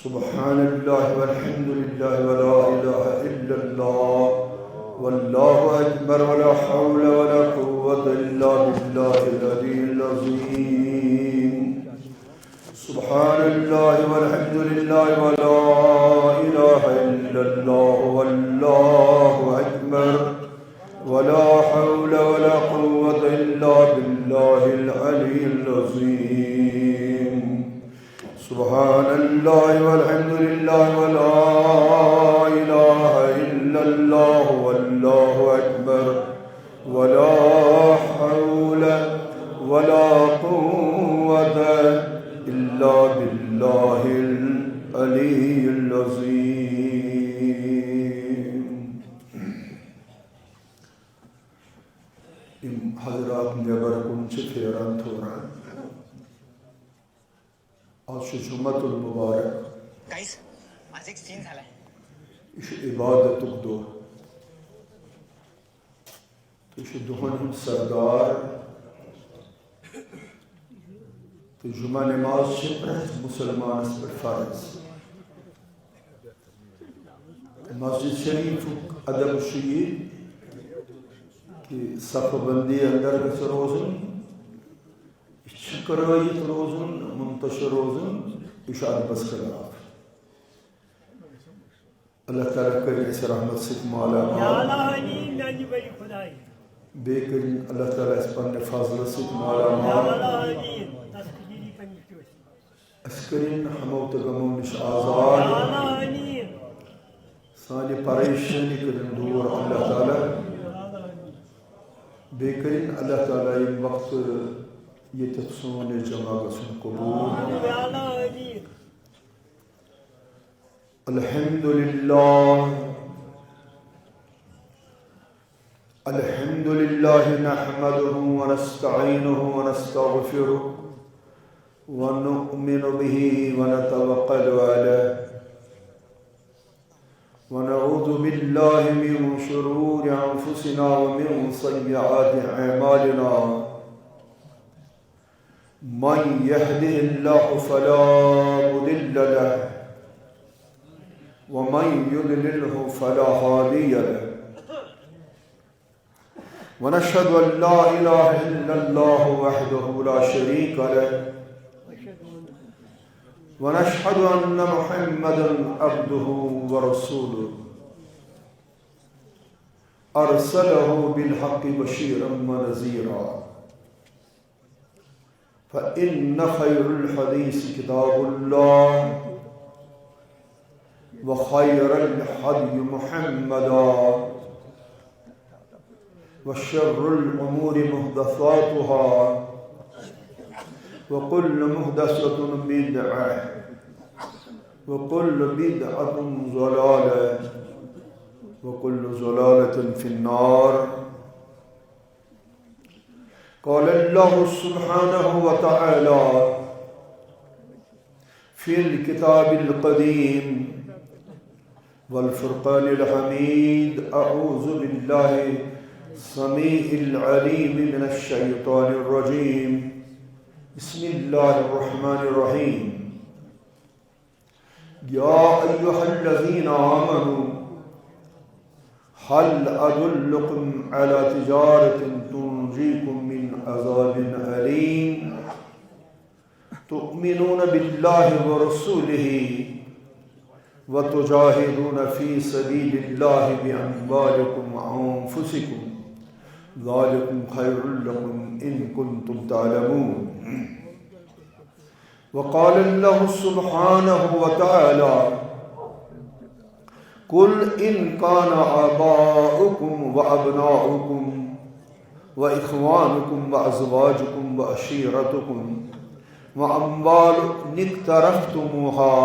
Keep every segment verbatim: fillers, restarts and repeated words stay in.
سبحان الله والحمد لله ولا إله إلا الله والله أكبر ولا حول ولا قوة إلا بالله العلي العظيم. سبحان الله والحمد لله ولا إله إلا الله والله أكبر ولا حول ولا قوة إلا بالله العلي العظيم. سبحان الله والحمد لله ولا إله إلا الله والله أكبر ولا حول ولا قوة إلا بالله العلي العظيم. یِم حضرات نٮ۪بر کُن چھِ پھیران تھوران۔ آز چھُ جمعۃ المبارک۔ گایز، آز ایک سین جھالا ہے۔ یہِ چھُ عبادتُک دۄہ۔ تہٕ یہِ چھُ دۄہن ہُنٛد سردار۔ تہٕ جمعہ نماز چھِ پرٛٮ۪تھ مُسلمانس پٮ۪ٹھ فرض۔ مسجد شریفُک ادب چھُ یہِ کہِ صف بندی اندر گژھِ روزُن، یہِ چھُ کرٲیِتھ روزُن، منتشر روزُن، یہِ چھُ ادبس خلاف۔ اللہ تعالیٰ کٔرِنۍ اَسہِ رحمت سۭتۍ مالا مال۔ یا اللہ، آمین، میانہِ بٔڑِ خدایہِ۔ بیٚیہِ کٔرِنۍ اللہ تعالیٰ اَسہِ پننہِ فضلہٕ سۭتۍ مالا یا مال۔ اللہ، آمین۔ دستگیری پننِس کٲنٛسہِ۔ اَسہِ کٔرِنۍ ہمو تہٕ غمو نِش آزاد۔ یا اللہ، آمین۔ سانہِ پریشٲنی کٔرِنۍ دوٗر اللہ تعالیٰ۔ بیٚیہِ کٔرِنۍ اللہ تعالیٰ ییٚمہِ وقتہٕ ییٚتٮ۪تھ سون یہِ جمع گژھُن قبوٗل۔ یا اللہ، آمین۔ الحمد لله. الحمد لله نحمده ونستعينه ونستغفره ونؤمن به ونتوكل عليه ونعوذ بالله من شرور أنفسنا ومن سيئات أعمالنا. من يهده الله فلا مضل له ومن يضلله فلا هادي له. ونشهد أن لا إله إلا الله وحده لا شريك له. ونشهد أن محمدا عبده ورسوله. أرسله بالحق بشيرا ونذيرا. فإن خير الحديث كتاب الله، وخير الهدي محمدا، وشر الأمور محدثاتها، وكل محدثة بدعة، وكل بدعة ضلالة، وكل ضلالة في النار. قال الله سبحانه وتعالى في الكتاب القديم والفرقان الحميد: أعوذ بالله السميع العليم من الشيطان الرجيم. بسم الله الرحمن الرحيم. يا أيها الذين آمنوا هل أدلكم على تجارة تنجيكم من عذاب أليم؟ تؤمنون بالله ورسوله وتجاهدون في سبيل الله بأموالكم وأنفسكم، ذلكم خير لكم إن كنتم تعلمون. وقال الله سبحانه وتعالى: قل إن كان آباؤكم وأبناؤكم وإخوانكم وأزواجكم وعشيرتكم وأموال اقترفتموها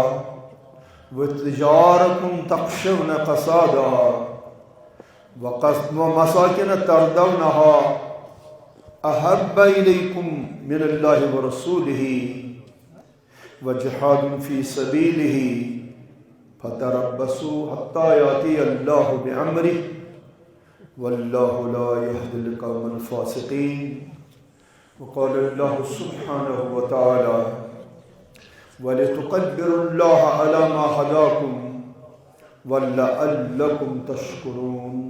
وتجارة تخشون كسادها وقص-، ومساكن ترضونها أحب إليكم من الله ورسوله وجهاد في سبيله فتربصوا حتى يأتي الله بأمره والله لا يهدي القوم الفاسقين. وقال الله سبحانه وتعالى: ولتكبروا الله على ما هداكم ولعلكم تشكرون.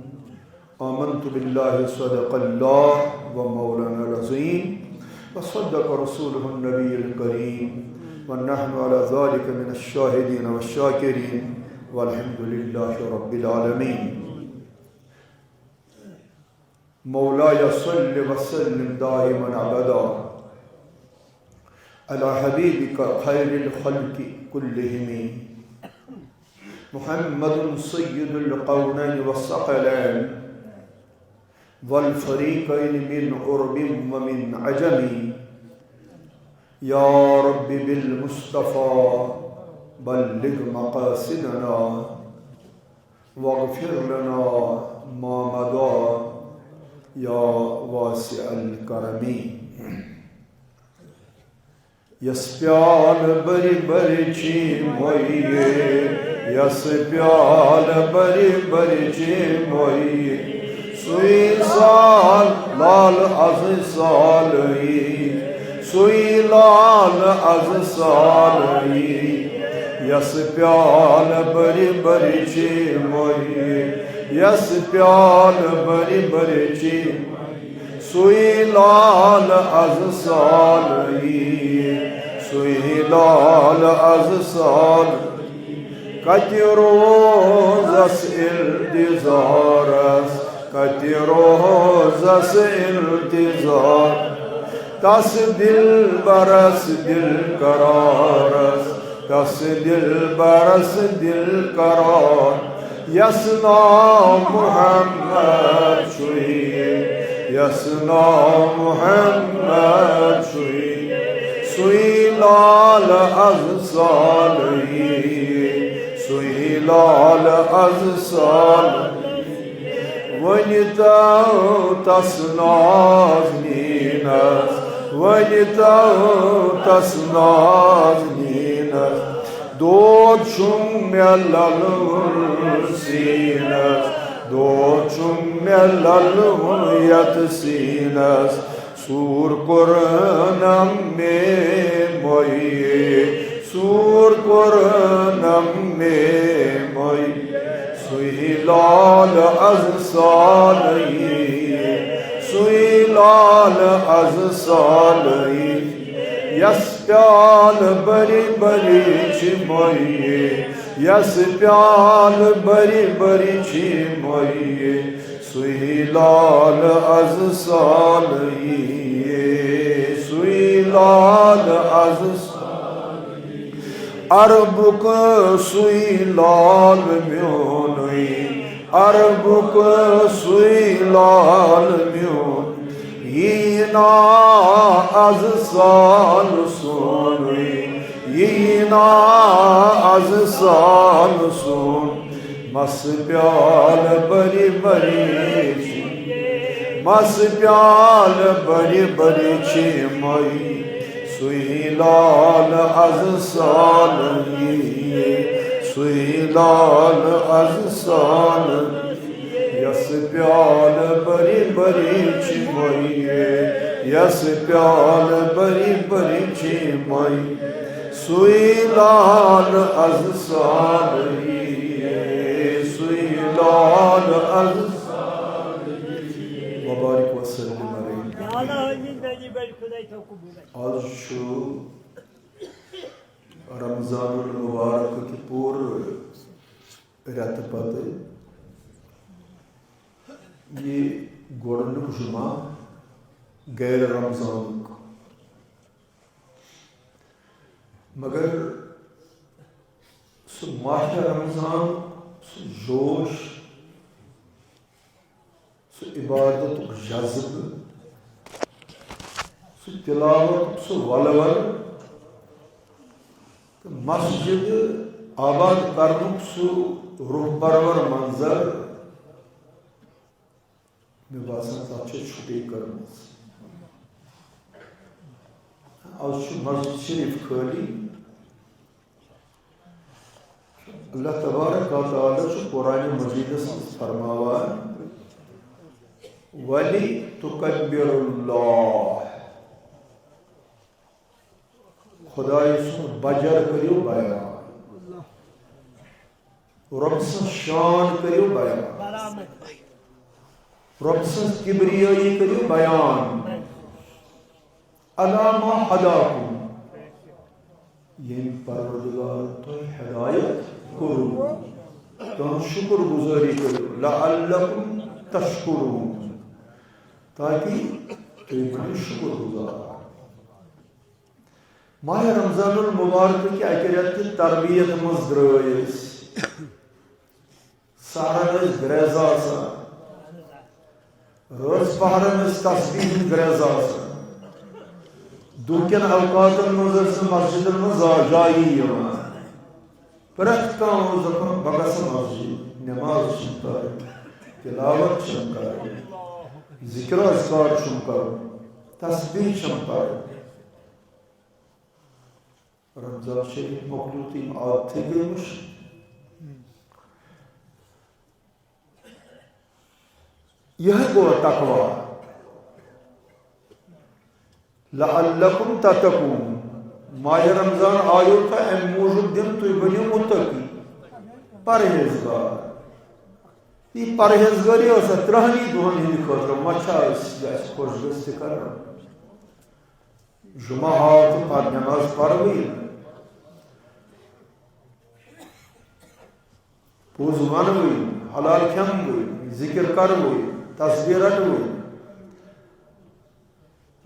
آمنت بالله، صدق الله ومولانا العظيم، وصدق رسوله النبي الكريم، ونحن على ذلك من الشاهدين والشاكرين، والحمد لله رب العالمين. مولاي صل وسلم دائما أبدا على حبيبك خير الخلق كلهم، محمد سيد الكونين والثقلين والفريقين من عرب ومن عجم. يا رب بالمصطفى بلغ مقاصدنا واغفر لنا ما مضى يا واسع الكرم. یس پیال بری بری چی مویی، یس پیال بری بری چی مویی، سوی سال لال از سالئی، سوی لال از سالئی، یس پیال بری بری چی مویی، یس پیال بری بری چی، سوی لال از سالئی، سوی لال از سال۔ کتہِ روزس التظارس، کتہِ روزس التظار، تس دلبرس دل قرارس، تس دلبرس دل قرار، یس ناو محمد چھُے، یس ناو محمد چھُے، سُے لال از سالئی، سُے لال از سالئی۔ ؤنۍ تو تس نازنینس، ؤنۍ تو تس نازنینس، دود چھُم مےٚ للوُن سیٖنس، دود چھُم مےٚ للوُن یتھ سیٖنس۔ سوٗر کوٚرنم مے مویی، سوٗر کوٚرنم مے مویی، سُے لال از سالئی، سُے لال از سالئی، یس پیال بری بری چی مویی، یس پیال بری بری چی مویی، سُے لال از سالئی، سُے لال از سالئی۔ عربُک سُے لال میونُے، عربُک سُے لال میون، یی نا از سال سونُے، یی نا از سال سون۔ مس پیال بری بری چی، مس پیال بری بری چی مویی، سُے لال از سالئی، سُے لال از سالئی۔ یس پیال بری بری چی مویی، یس پیال بری بری چی مویی، سُے لال از سالئی، سُے لال از سالئی۔ وبارک وسلم علیہ۔ یا اللہ، آمین۔ دلیل بڑی خدای تو قبول۔ آز چھُ رمضان المبارک کہِ پوٗرٕ رٮ۪تہٕ پتہٕ یہِ گۄڈٕنیُک جمعہ غیر رمضانُک۔ مگر سُہ ماہِ رمضان، سُہ جوش، سُہ عبادتُک جذبہٕ، سُہ تلاوتُک سُہ ولولہٕ تہٕ مسجد آباد کرنُک سُہ روح پرور منظر، مےٚ باسان، تَتھ چھےٚ چھُٹی کٔرمٕژ۔ آز چھُ مسجد شریف خٲلی۔ اللہ تبارک و تعالیٰ چھُ قرآن مجیدس منٛز فرماوان، وَلِتُکَبِّرُوا اللَّهَ۔ خدایہِ سُنٛد بجر کٔرِو بیان۔ رۄب سٕنٛز شان کٔرِو بیان۔ رۄب سٕنٛز کبریٲیی کٔرِو بیان۔ علی ما ہداکم، ییٚمۍ پروردگار تۄہہِ ہدایت کوٚروٕ، تُہٕنٛز شُکر گُزٲری کٔرِو، لعلکم تشکرون، تاکہِ تُہۍ بٔنِو شُکر گُزار۔ ماہِ رمضان المبارک کہِ اَکہِ رٮ۪تہٕ کہِ تربیت منٛز درٛٲے أسۍ۔ سحرن ٲسۍ گرٛٮ۪ز آسان، رٲژ پہرن ٲسۍ تسبیح ہٕنٛدۍ گرٛٮ۪ز آسان۔ دُہکٮ۪ن اوقاتن منٛز ٲسۍ نہٕ مسجدن منٛز زا-، جایی یِوان۔ پرٛٮ۪تھ کانٛہہ اوس دَپان، "بہٕ گژھٕ مسجد، نٮ۪ماز چھَم پَرٕنۍ، تِلاوت چھَم کَرٕنۍ، ذِکر اذکار چھُم کَرُن، تسبیح چھَم پَرٕنۍ۔" رمضان شریف مۄکلیو تہٕ یِم عادتھٕے گٔے مٔشِتھ۔ یِہوٚے گوٚو تقویٰ۔ لعلکم تتقون۔ ماہِ رمضان آیو تۄہہِ اَمہِ موٗجوٗب دِنہٕ، تُہۍ بٔنِو مُتقی، پرہیزگار۔ یہِ پرہیزگٲری ٲس اَتھ ترٛہنٕے دۄہَن ہِنٛدِ خٲطرٕ، وۄنۍ چھا أسۍ، یہِ اَسہِ خۄش گژھِ تہِ کرو؟ جمعہ ہاو تہٕ پَتہٕ نٮ۪ماز پَروٕے نہٕ۔ پوٚز وَنوٕے نہٕ، حلال کھٮ۪موٕے نہٕ، ذِکر کَروٕے نہٕ، تسبیح رَٹوٕے نہٕ۔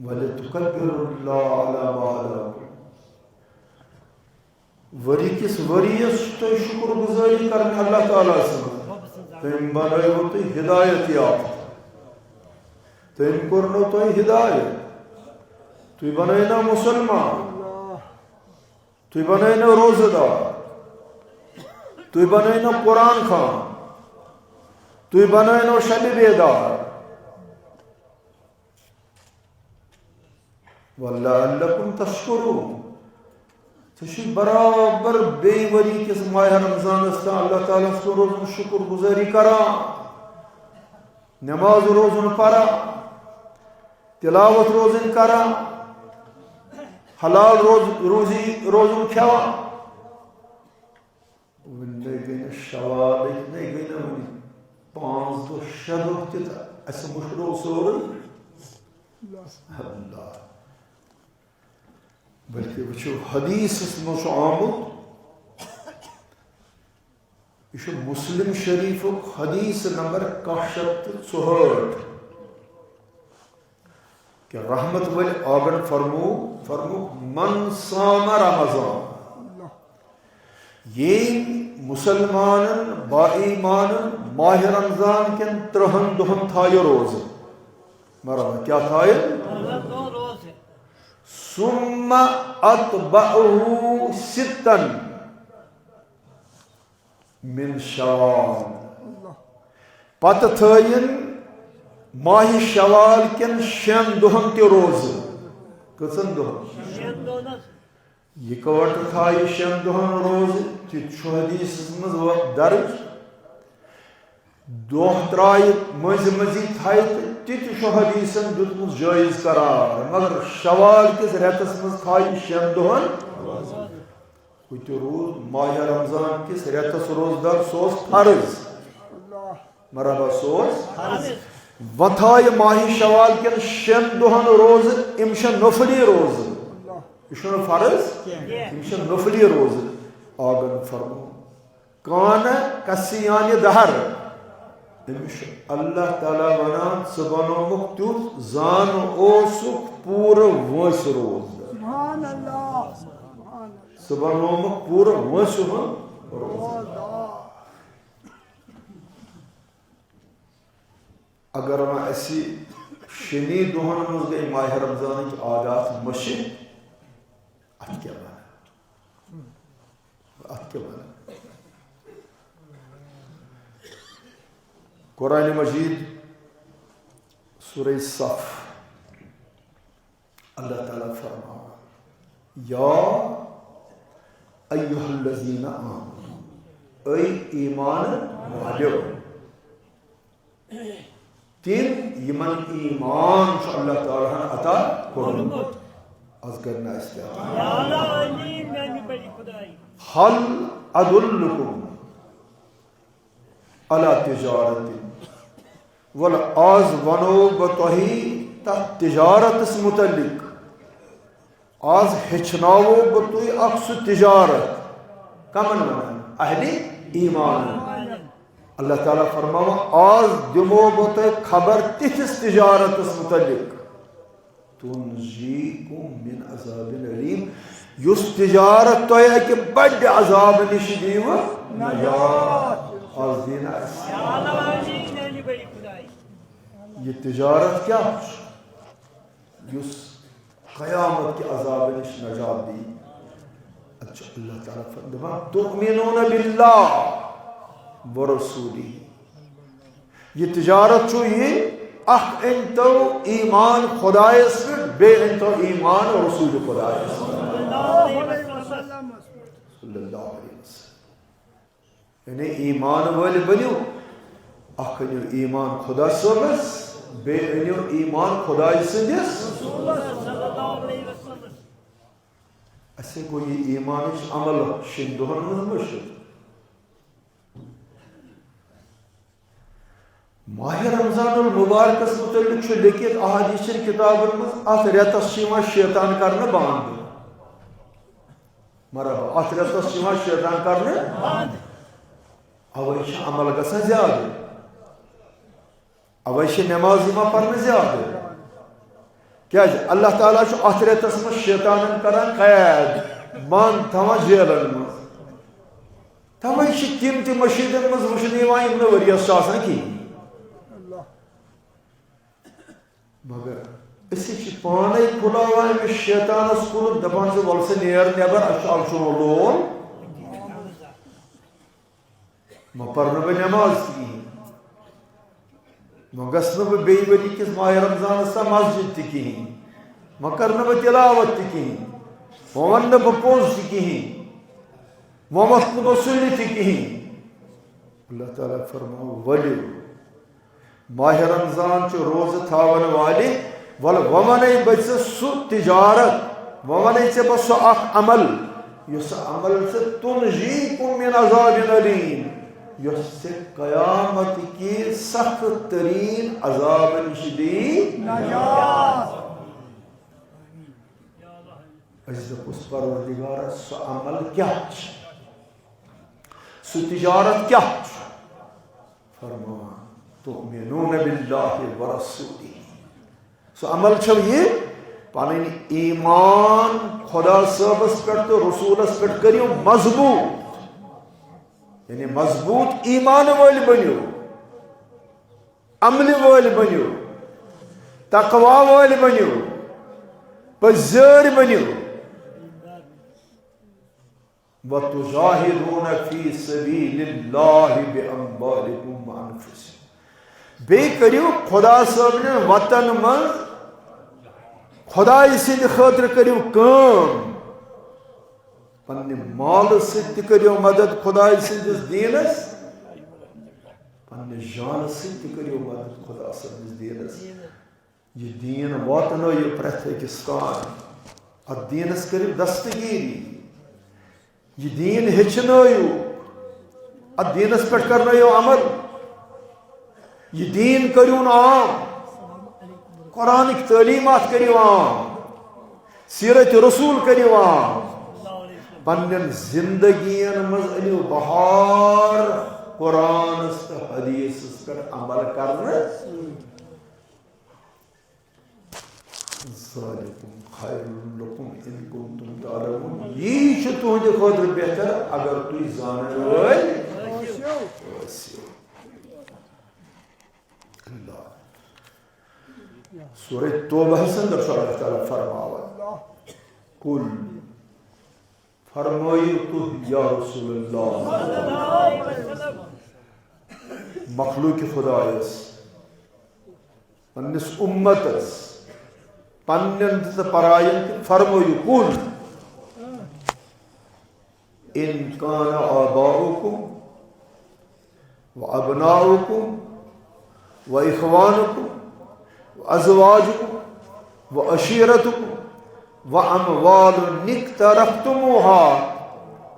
وَلِتُکَبِّرُوا اللَّهَ عَلَى مَا هَدَاكُمْ۔ ؤری کِس ؤریَس چھُ تۄہہِ شُکُر گُزٲری کَرٕنۍ اللہ تعالیٰ سٕنٛز۔ تٔمۍ بَنٲوِو تُہۍ ہدایت یافتہٕ۔ تٔمۍ کوٚرنو تۄہہِ ہدایت۔ تُہۍ بَنٲوِو نا مُسلمان۔ تُہۍ بَنٲوِو نا روزٕ دار۔ تُہۍ بَنٲوِو نا قرآن خوان۔ تُہۍ بَنٲوِو نا شبِ بیدار۔ وَلَعَلَّكُمْ تَشْكُرُونَ۔ ژےٚ چھُے برابر بیٚیہِ ؤری کِس ماہِ رمضانَس تام اللہ تعالیٰ ہَس کُن روزُن، شُکُر گُزٲری کران، نٮ۪ماز روزُن پران، تِلاوت روزٕنۍ کران، حلال روز-، روزی روزُن کھٮ۪وان۔ وۄنۍ نَے گٔے نہٕ شوالٕکۍ، نَے گٔے نہٕ وۄنۍ پانٛژھ دۄہ، شےٚ دۄہ تہِ تہٕ اَسہِ مُشرو سورُے۔ اللہ۔ بلکہِ وٕچھِو، حدیثس منٛز چھُ آمُت، یہِ چھُ مسلم شریفُک حدیث نمبر کاہ شیٚتھ تہٕ ژُہٲٹھ۔ کہ رحمت وٲلۍ آگن فرمو، فرمو، "من صام رمضان"، ییٚمۍ مسلمانن، با ایمانن ماہِ رمضان کٮ۪ن ترٛہن دۄہن تھایہِ روزٕ۔ مرحبا، کیٛاہ تھایہِ؟ "ثم اتبعہ ستاً من شوال"۔ پتہٕ تھٲیِن ماہِ شوال کٮ۪ن شٮ۪ن دۄہن تہِ روزٕ۔ کٔژن دۄہن؟ شٮ۪ن دۄہن حظ۔ یِکوٹہٕ تھایہِ شٮ۪ن دۄہن روزٕ، تہِ چھُ حدیثس منٛز و-، درج۔ دۄہ ترٛایہِ مٔنٛزۍ مٔنٛزی تھایہِ تہٕ تہِ تہِ چھُ حدیثن دیُتمُت جٲیز قرار، مگر شوال کِس رٮ۪تس منٛز تھایہِ شٮ۪ن دۄہن۔ ہُہ تہِ روٗد ماہِ رمضان کِس رٮ۪تس روزدار، سُہ اوس فرض۔ مرحبا، سُہ اوس۔ وۄنۍ تھایہِ ماہِ شوال کٮ۪ن شٮ۪ن دۄہن روزٕ، یِم چھِ نفلی روزٕ۔ یہِ چھُنہٕ فرض، یِم چھِ نفلی روزٕ۔ آگن فرمو، کان کسیان دہر۔ أمِس چھُ اللہ تعالیٰ ونان، ژٕ بنوومُت تیُتھ زن اوسُکھ پوٗرٕ وٲنٛسہِ روزدار۔ سبحان اللہ، سبحان اللہ۔ ژٕ بنوومُکھ پوٗرٕ وٲنٛسہِ ہُنٛد روزدار۔ اگر وۄنۍ اَسہِ شیٚنی دۄہن منٛز گٔے ماہِ رمضانٕکۍ عادات مٔشِتھ، اَتھ کیٛاہ وَنہٕ؟ اَتھ کیٛاہ وَنہٕ؟ قرآن مجید، سورہ صف، اللہ تعالیٰ فرماوان، یا ایھا الذین آمنوا، اے ایمان والیو، تِم یِمن ایمان چھُ اللہ تعالیٰ ہن عطا کوٚرمُت۔ از کرنا استعمال۔ یا اللہ، آمین، میانہِ بڑِ خدای۔ هل أدلكم على تجارة؟ وَلہٕ آز وَنو بہٕ تۄہہِ تَتھ تِجارتَس مُتعلِق۔ آز ہیٚچھناوو بہٕ تُہۍ اَکھ سُہ تِجارت۔ کَمَن وَنان؟ اہلِ ایمان۔ اللہ تعالیٰ فرماوان، آز دِمو بہٕ تۄہہِ خبر تِتھِس تِجارتَس مُتعلِق۔ تُنجیٖکُم مِن عذابٍ ألیٖم، یُس تِجارت تۄہہِ اَکہِ بَڑِ عذابہٕ نِش دِیِوٕ نجات۔ آز دِیِن اَسہِ۔ یہِ تِجارت کیٛاہ چھُ؟ یُس قیامت کہِ عذابہٕ نِش نجات دِیہِ۔ اَتہِ چھُ اللہ تعالیٰ فرماوان، تُؤْمِنُونَ بِاللَّهِ وَرَسُولِهِ۔ یہِ تِجارت چھُ یہِ، اَکھ أنۍتو ایمان خۄدایَس پٮ۪ٹھ، بیٚیہِ أنۍتو ایمان رسول خۄدایَس پٮ۪ٹھ۔ صلی اللہ علیہ وسلم۔ یعنی ایمان وٲلۍ بٔنِو، اَکھ أنِو ایمان خۄدا صٲبَس، بیٚیہِ أنِو ایمان خۄدایہِ سٕنٛدِس۔ اَسہِ گوٚو یہِ ایمانٕچ عمل شیٚن دۄہَن منٛز مٔشِتھ۔ ماہِ رمضان المبارکس متعلق چھُ لیٚکھِتھ احادیث چٮ۪ن کِتابن منٛز، اتھ رٮ۪تس چھِ یِوان شیطان کرنہٕ بنٛد۔ مرحبا، اتھ رٮ۪تس چھِ یِوان شیطان کرنہٕ بنٛد۔ اوے چھِ عمل گژھان زیادٕ، اوے چھِ نماز یِوان پرنہٕ زیادٕ۔ کیازِ؟ اللہ تعالیٰ چھُ اتھ رٮ۪تس منٛز شیطانن کران قید، بنٛد تھاوان جیلن منٛز۔ توے چھِ تِم تہِ مٔشیٖدن منٛز وٕچھنہٕ یِوان، یِم نہٕ ؤریَس چھِ آسان کِہیٖنۍ۔ مگر أسۍ چھِ پانے پھُلاوان أمِس شیطانس کُن، دپان چھِ، "وَلہٕ سا نیر نٮ۪بر، اَسہِ چھُ آز چون لول۔ وۄنۍ پرنہٕ بہٕ نٮ۪ماز تہِ کِہیٖنۍ، وۄنۍ گژھٕ نہٕ بہٕ بیٚیہِ ؤری کِس ماہِ رمضانس تام مسجد تہِ کِہیٖنۍ، وۄنۍ کرٕ نہٕ بہٕ تلاوت تہِ کِہیٖنۍ، وۄنۍ ونہٕ نہٕ بہٕ پوٚز تہِ کِہیٖنۍ۔" وۄنۍ وۄتھٕ نہٕ بہٕ سُلہِ تہِ کِہیٖنۍ۔ اللہ تعالیٰ فرماو، ؤلِو، ماہِ رمضان چہِ روزٕ تھاون والہِ، وَلہٕ وۄنۍ وَنے بہٕ ژےٚ سُہ تجارت، وۄنۍ وَنے ژےٚ بہٕ سُہ اکھ عمل، یُس عمل ژےٚ تُنجیٖکُم مِن عذابٍ ألیٖم، یۄس ژےٚ قیامت کہِ سخت تریٖن عذابہٕ نِش دی نجات۔ أسۍ دَپوس، پروردگارا، سُہ عمل کیٛاہ چھُ؟ سُہ تجارت کیٛاہ چھُ؟ فرماوان، تؤمنون باللہ ورسولہ۔ سُہ عمل چھُ یہِ، پنٕنۍ ایمان خدا صٲبس پٮ۪ٹھ تہٕ رسولس پٮ۪ٹھ کٔرِو مضبوط۔ یعنی مضبوط ایمان وٲلۍ بٔنِو۔ عملہِ وٲلۍ بٔنِو، تقوی وٲلۍ بٔنِو، پٔزۍ یٲرۍ بٔنِو۔ وَتُجَاهِدُونَ فِي سَبِيلِ اللَّهِ بِأَمْوَالِكُمْ وَأَنْفُسِكُمْ۔ بیٚیہِ کٔرِو خدا صٲبنہِ وطن منٛز خدایہِ سٕنٛدِ خٲطرٕ کٔرِو کٲم۔ پننہِ مالہٕ سۭتۍ تہِ کٔرِو مدد خدایہِ سٕنٛدِس دیٖنس، پننہِ جانہٕ سۭتۍ تہِ کٔرِو مدد خدا صٲبنِس دیٖنس۔ یہِ دیٖن واتنٲیِو پرٛٮ۪تھ أکِس تام۔ اتھ دیٖنس کٔرِو دستگیٖری۔ یہِ دیٖن ہیٚچھنٲیِو۔ اتھ دیٖنس پٮ۪ٹھ کرنٲیِو عمل۔ یہِ دیٖن کٔرِو نہٕ عام۔ قرآنٕکۍ تعلیٖمات کٔرِو عام۔ سیرت رسول کٔرِو عام۔ پننٮ۪ن زندگین منٛز أنِو بہار قرآنس تہٕ حدیثس پٮ۪ٹھ عمل کرنہٕ۔ ذالکم خیر لکم ان کنتم تعلمون۔ یی چھُ تُہنٛدِ خٲطرٕ بہتر اگر تُہۍ زانن وٲلۍ ٲسِو۔ اللہ۔ سورہ توبہ ہس اندر چھُ اللہ تعالیٰ فرماوان، قل، فرمٲیِو تُہۍ یا رسول اللہ، مخلوق خدایس، پننِس اُمتس، پننٮ۪ن تہِ تہٕ پراین تہِ، فرمٲیِو، قل ان کان آباؤکم وأبناؤکم وإخوانکم وأزواجکم وعشیرتکم وأموال اقترفتموها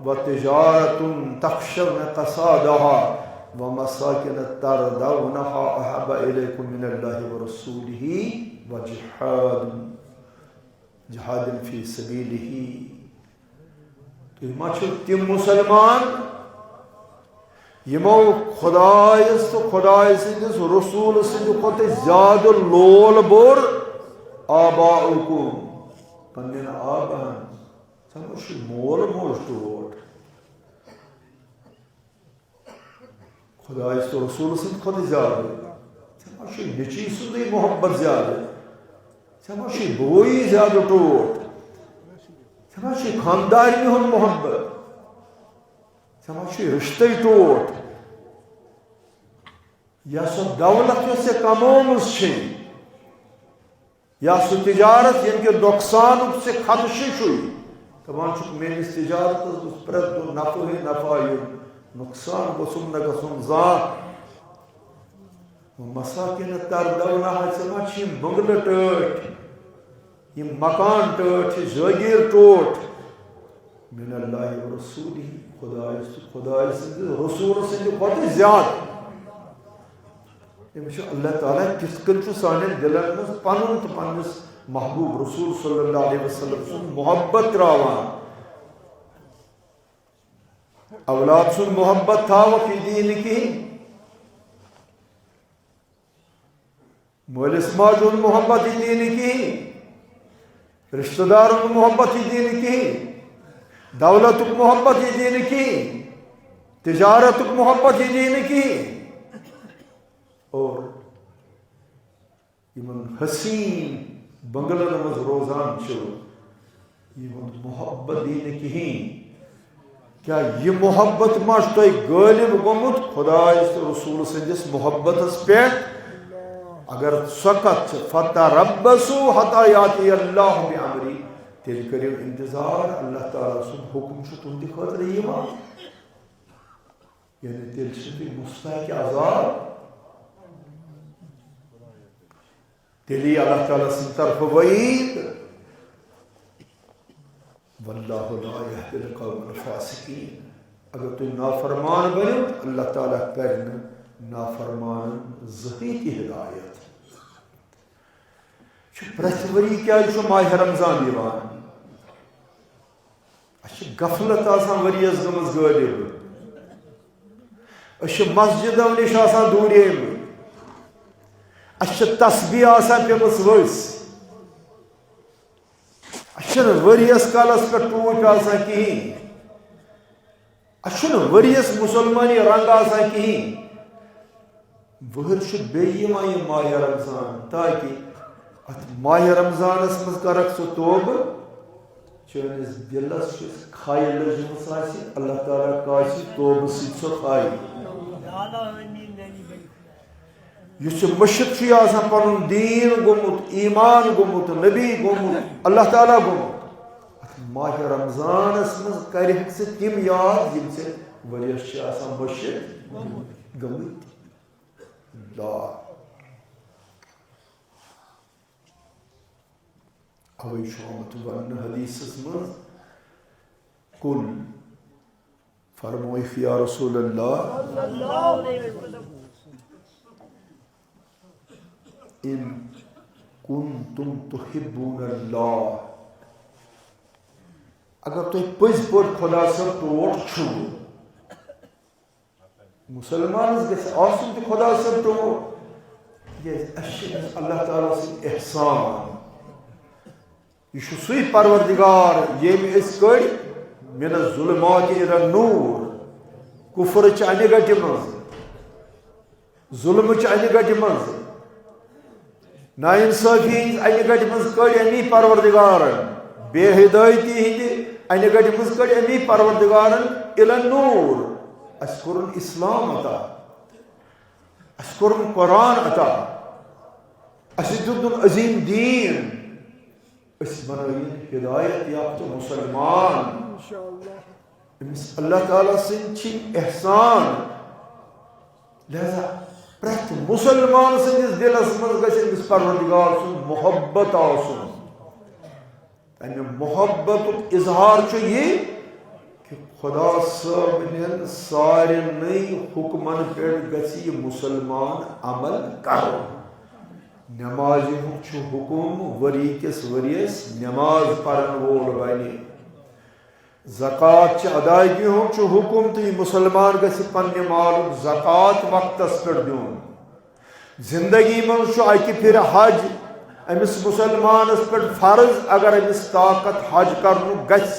وتجارة تخشون كسادها ومساكن ترضونها أحب إليكم من الله ورسوله وجهاد جهاد في سبيله۔ تُہۍ ما چھِو تِم مُسلمان یِمو خۄدایَس تہٕ خۄداے سٕنٛدِس رسوٗل سٕنٛدِ کھۄتہٕ زیادٕ لول بوٚر؟ آباؤکم، پننٮ۪ن آباہن۔ ژےٚ ما چھُے مول موج ٹوٹھ؟ خۄدایَس تہٕ رسوٗل سٕنٛدِ کھۄتہٕ زیادٕ؟ ژےٚ ما چھُے نیٚچی سُنٛدٕے محبت زیادٕ؟ ژےٚ ما چھُے بویی زیادٕ ٹوٹھ؟ ژےٚ ما چھُے خانٛدارنہِ ہُنٛد محبت؟ ژےٚ ما چھُے رِشتَے ٹوٹھ؟ یا سۄ دولت یۄس ژےٚ کمٲومٕژ چھے، یا سُہ تجارت ییٚمہِ کہِ نۄقصانُک ژےٚ خدشہٕ چھُے، دَپان چھُکھ، میٲنِس تجارتس گوٚژھ پرٛٮ۪تھ دۄہ نفعٕے نفع یُن، نۄقصان گوٚژھُم نہٕ گژھُن زانٛہہ۔ مساکین تردونہا، ژےٚ ما چھِ یِم بنگلہٕ ٹٲٹھۍ، یِم مکان ٹٲٹھۍ، یہِ جٲگیٖر ٹوٹھ؟ من اللہ و رسولہ، خدایس تہٕ خدایہِ سٕنٛدِ رسول سٕنٛدِ کھۄتہٕ زیادٕ۔ تٔمِس چھُ اللہ تعالیٰ کِتھ کٔنۍ چھُ سانٮ۪ن دِلن منٛز پنُن تہٕ پننِس محبوب رسول صلی اللہ علیہ وسلم سُنٛد محبت تراوان۔ اولاد سُنٛد محبت تھاوکھ یہِ دین کِہیٖنۍ، مٲلِس ماجہِ ہُنٛد محبت یہِ دین کِہیٖنۍ، رشتہٕ دارن ہُنٛد محبت یہِ دین کِہیٖنۍ، دولتُک محبت یہِ دین کِہیٖنۍ، تجارتُک محبت یہِ دین کِہیٖنۍ۔ اور یِمن حسین بنگلن منٛز روزان چھِ، یِہُنٛد محبت یی نہٕ کِہیٖنۍ۔ کیٛاہ یہِ محبت ما چھُ تۄہہِ غٲلب گوٚمُت خۄدایَس تہٕ رسول سٕنٛدِس محبتس پٮ۪ٹھ؟ اگر سۄ کتھ چھِ، فتربصوا حتی یاتی اللہ بامرہ، تیٚلہِ کٔرِو انتظار، اللہ تعالیٰ سُنٛد حُکم چھُ تُہنٛدِ خٲطرٕ یِوان۔ یعنی تیٚلہِ چھِو تُہۍ مستحق عذاب، تیٚلہِ یی اللہ تعالیٰ سٕنٛدِ طرفہٕ وعیٖد۔ واللہ لا یہدی القوم الفاسقین۔ اگر تُہۍ نافرمان بٔنِو، اللہ تعالیٰ کرِ نہٕ نافرمانن زٕہٕنۍ تہِ ہدایت۔ چھُ پرٛٮ۪تھ ؤری کیٛازِ چھُ ماہِ رمضان یِوان؟ اَسہِ چھِ غفلت آسان ؤریَس گٔمٕژ غٲلب۔ أسۍ چھِ مسجدو نِش آسان دوٗریمٕتۍ۔ اَسہِ چھِ تسبیح آسان پیٚمٕژ ؤسۍ۔ اَسہِ چھِنہٕ ؤریَس کالَس پٮ۪ٹھ ٹوٗپۍ آسان کِہیٖنۍ۔ اَسہِ چھُنہٕ ؤریَس مُسلمٲنی رنٛگ آسان کِہیٖنۍ۔ وٕہٕرۍ چھُ بیٚیہِ یِوان یہِ ماہِ رمضان، تاکہِ اَتھ ماہِ رمضانَس منٛز کَرَکھ ژٕ توبہٕ، چٲنِس دِلَس یُس کھَے لٔجمٕژ آسہِ، اللہ تعالیٰ کاسہِ توبہٕ سۭتۍ سۄ کھَے۔ یُس یہِ مُشرِک چھُ، یہِ آسان پَنُن دیٖن گوٚمُت، ایٖمان گوٚمُت، نبی گوٚمُت، اللہ تعالیٰ گوٚمُت، اَتھ ماہِ رمضانَس منٛز کَرِہَکھ ژٕ تِم یاد، یِم ژےٚ ؤریَس چھِ آسان مٔشِتھ گٔمٕتۍ۔ لا۔ اوے چھُ آمُت وننہٕ حدیثس منٛز، قل، فرمٲیِکھ یا رسول اللہ، ان کنتم تحبون اللہ، اگر تُہۍ پٔزۍ پٲٹھۍ خۄدا صٲب ٹوٹھ چھِو، مُسلمانس گژھِ آسُن تہِ خۄدا صٲب ٹوٹھ، تِکیازِ اَسہِ چھِ أمِس اللہ تعالیٰ سٕنٛدۍ احسان۔ یہِ چھُ سُے پروردگار ییٚمۍ أسۍ کٔڑۍ من الظلمات الی النور، کفرٕچ انہِ گٹہِ منٛز، ظلمٕچ انہِ گٹہِ منٛز، ناانصٲفی ہٕنٛز انہِ گٹہِ منٛز کٔڑۍ اَمی پروردگارن، بے ہدایتی ہٕنٛدِ انہِ گٹہِ منٛز کٔڑۍ اَمی پروردگارن الی النور۔ اَسہِ کوٚرُن اسلام عطا، اَسہِ کوٚرُن قرآن عطا، اَسہِ دیُتُن عظیٖم دیٖن۔ أسۍ بنٲیِن ہدایت یافتہٕ مُسلمان۔ أمِس اللہ تعالیٰ سٕنٛدۍ چھِ احسان۔ لہذا پرٛٮ۪تھ مُسلمان سٕنٛدِس دِلس منٛز گژھِ أمِس پروردگار سُنٛد محبت آسُن۔ تمہِ محبتُک اظہار چھُ یہِ کہِ خدا صٲبنٮ۪ن سارنٕے حُکمن پٮ۪ٹھ گژھِ یہِ مُسلمان عمل کرُن۔ نمازِ ہُنٛد چھُ حُکم، ؤری کِس ؤریَس نماز پرن وول بنہِ۔ زکوٰۃ چہِ ادائیگی ہُنٛد چھُ حُکم تہٕ یہِ مُسلمان گژھِ پننہِ مالُک زکوٰۃ وقتس پٮ۪ٹھ دیُن۔ زندگی منٛز چھُ اکہِ پھِرِ حج أمِس مُسلمانس پٮ۪ٹھ فرض، اگر أمِس طاقت حج کرنُک گژھِ۔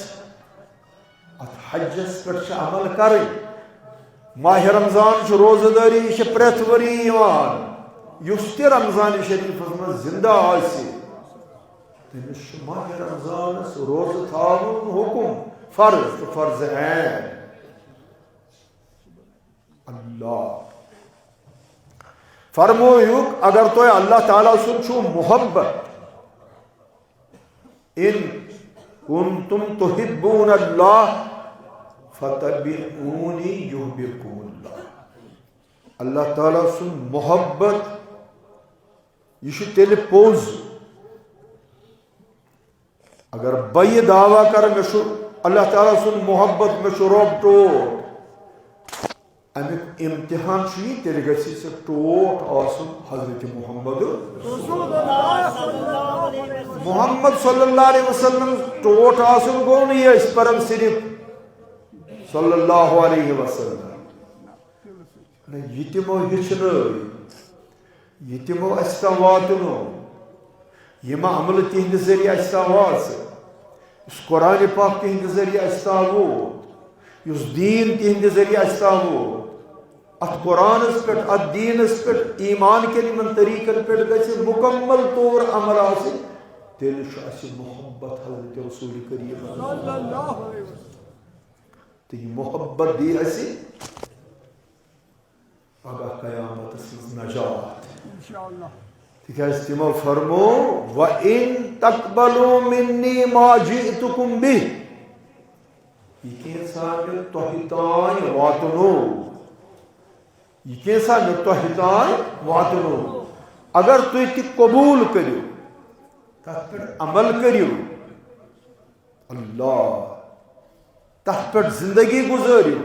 اتھ حجس پٮ۪ٹھ چھِ عمل کرٕنۍ۔ ماہِ رمضان چھُ روزٕ دٲری، یہِ چھِ پرٛٮ۪تھ ؤری یِوان۔ یُس تہِ رمضان شریفس منٛز زندٕ آسہِ، تٔمِس چھُ ماہِ رمضانس روزٕ تھاوُن حُکم، فرض تہٕ فرض عین۔ اللہ فرمووُکھ، اگر تۄہہِ اللہ تعالیٰ سُنٛد چھُو محبت، ان کنتم تحبون اللہ فتبعونی یحببکم اللہ۔ اللہ تعالیٰ سُنٛد محبت، یہِ چھُ تیٚلہِ پوٚز۔ اگر بہٕ یہِ دعویٰ کرٕ، مےٚ چھُ اللہ تعالیٰ سُنٛد محبت، مےٚ چھُ رۄب ٹوٹھ، اَمیُک امتحان چھُ یہِ، تیٚلہِ گژھِ ژےٚ ٹوٹھ آسُن حضرت محمد۔ محمد صلی اللہ علیہ وسلم ٹوٹھ آسُن گوٚو نہٕ یہِ أسۍ پرن صرف صلی اللہ علیہ وسلم۔ نہ، یہِ تِمو ہیٚچھنٲے، یہِ تِمو اَسہِ تام واتنو، یِم عملہٕ تِہنٛدِ ذٔریعہٕ اَسہِ تام واژٕ، یُس قرآن پاک تِہنٛدِ ذٔریعہٕ اَسہِ تام ووت، یُس دیٖن تِہنٛدِ ذٔریعہٕ اَسہِ تام ووت، اَتھ قرآنس پٮ۪ٹھ، اَتھ دیٖنس پٮ۪ٹھ، ایمان کٮ۪ن یِمن طریٖقن پٮ۪ٹھ گژھِ مُکمل طور عمل آسٕنۍ، تیٚلہِ چھُ اَسہِ محبت حضرت رسول کریم۔ تہٕ یہِ محبت دی اَسہِ پگاہ قیامتس منٛز نجات۔ انشاءاللہ۔ تِکیازِ تِمو فرمو، "وَإِن تَقْبَلُوا مِنِّي مَا جِئْتُكُمْ بِهِ"، یہِ کینٛژھا مےٚ تۄہہِ تام واتنو، یہِ کینٛژھا مےٚ تۄہہِ تام واتنو، اگر تُہۍ تہِ قبوٗل کٔرِو، تَتھ پٮ۪ٹھ عمل کٔرِو، اللہ، تَتھ پٮ۪ٹھ زندگی گُزٲرِو۔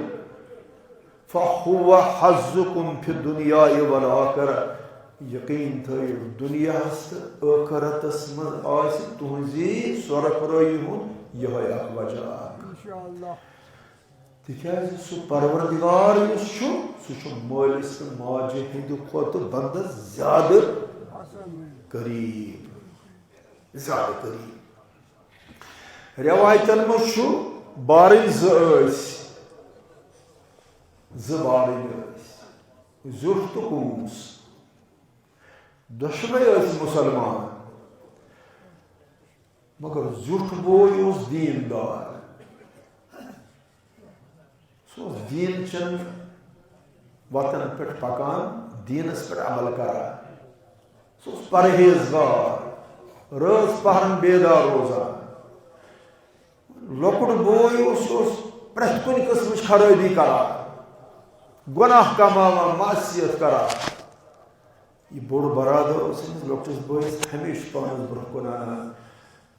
فَهُوَ حَظُّكُمْ فِي الدُّنْيَا وَالْآخِرَةِ۔ یقیٖن تھٲیِو، دُنیاہَس تہٕ ٲخرتَس منٛز آسہِ تُہٕنٛزِ سۄرپرٲیی ہُنٛد یِہوٚے اکھ وجہ اکھ۔ انشاءاللہ۔ تِکیٛازِ سُہ پروردگار یُس چھُ، سُہ چھُ مٲلِس تہٕ ماجہِ ہٕنٛدِ کھۄتہٕ بنٛدَس زیادٕ قریٖب، زیادٕ قریٖب۔ رٮ۪وایتن منٛز چھُ بارٕنۍ زٕ ٲسۍ، زٕ بارٕنۍ ٲسۍ، زیُٹھ تہٕ کوٗس۔ دۄشوے ٲسۍ مُسلمان، مگر زیُٹھ بوے اوس دیٖندار۔ سُہ اوس دیٖن چٮ۪ن وَتَن پٮ۪ٹھ پَکان، دیٖنَس پٮ۪ٹھ عمل کران۔ سُہ اوس پرہیزگار، رٲژ پَہرَن بیدار روزان۔ لۄکُٹ بوے اوس، سُہ اوس پرٛٮ۪تھ کُنہِ قٕسمٕچ خرٲبی کران، گۄناہ کماوان، معصیت کران۔ یہِ بوٚڑ برادر اوس أمِس لۄکٹِس بٲیِس ہمیشہٕ پانَس برٛونٛہہ کُن اَنان،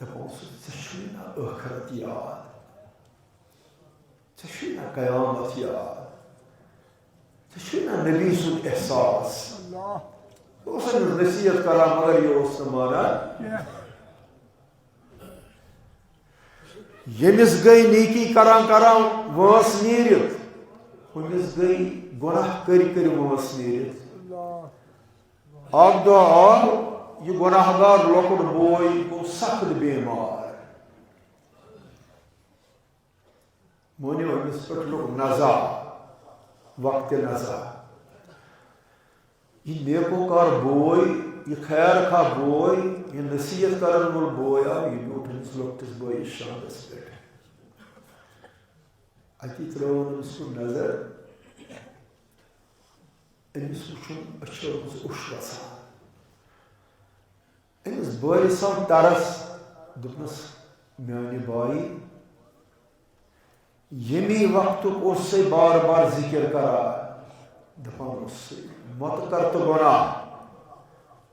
دَپان اوسُس، "ژےٚ چھُے نا ٲخرت یاد؟" ژےٚ چھُے نہ قیامت یاد؟ ژےٚ چھُے نہ نبی سُنٛد احساس؟ اللہ۔ بہٕ اوسُس أمِس نصیحت کران، مگر یہِ اوس نہٕ مانان۔ کینٛہہ۔ ییٚمِس گٔے نیکی کران کران وٲنٛس نیٖرِتھ، ہُمِس گٔے گۄناہ کٔرۍ کٔرۍ وٲنٛس نیٖرِتھ۔ اللہ۔ اکھ دۄہ آو یہِ گۄناہ گار لۄکُٹ بوے، گوٚو سخت بیمار۔ مٲنِو، أمِس پٮ۪ٹھ لوٚگ نزا، وقتِ نزا۔ یہِ نیکوکار بوے، یہِ خیر خواہ بوے، یہِ نصیحت کرن وول بوے آو، یہِ بیوٗٹھ أمِس لۄکٹِس بٲیِس شاندس پٮ۪ٹھ۔ اَتی ترٲوٕن أمِس کُن نظر، أمِس وُچھُن أچھو منٛز اوٚش وسان۔ أمِس بٲیِس آو ترس، دوٚپنَس، "میانہِ بایی، ییٚمی وقتُک اوسُے بار بار ذِکِر کران، دَپان اوسُے، مَتہٕ کر تہٕ گۄناہ،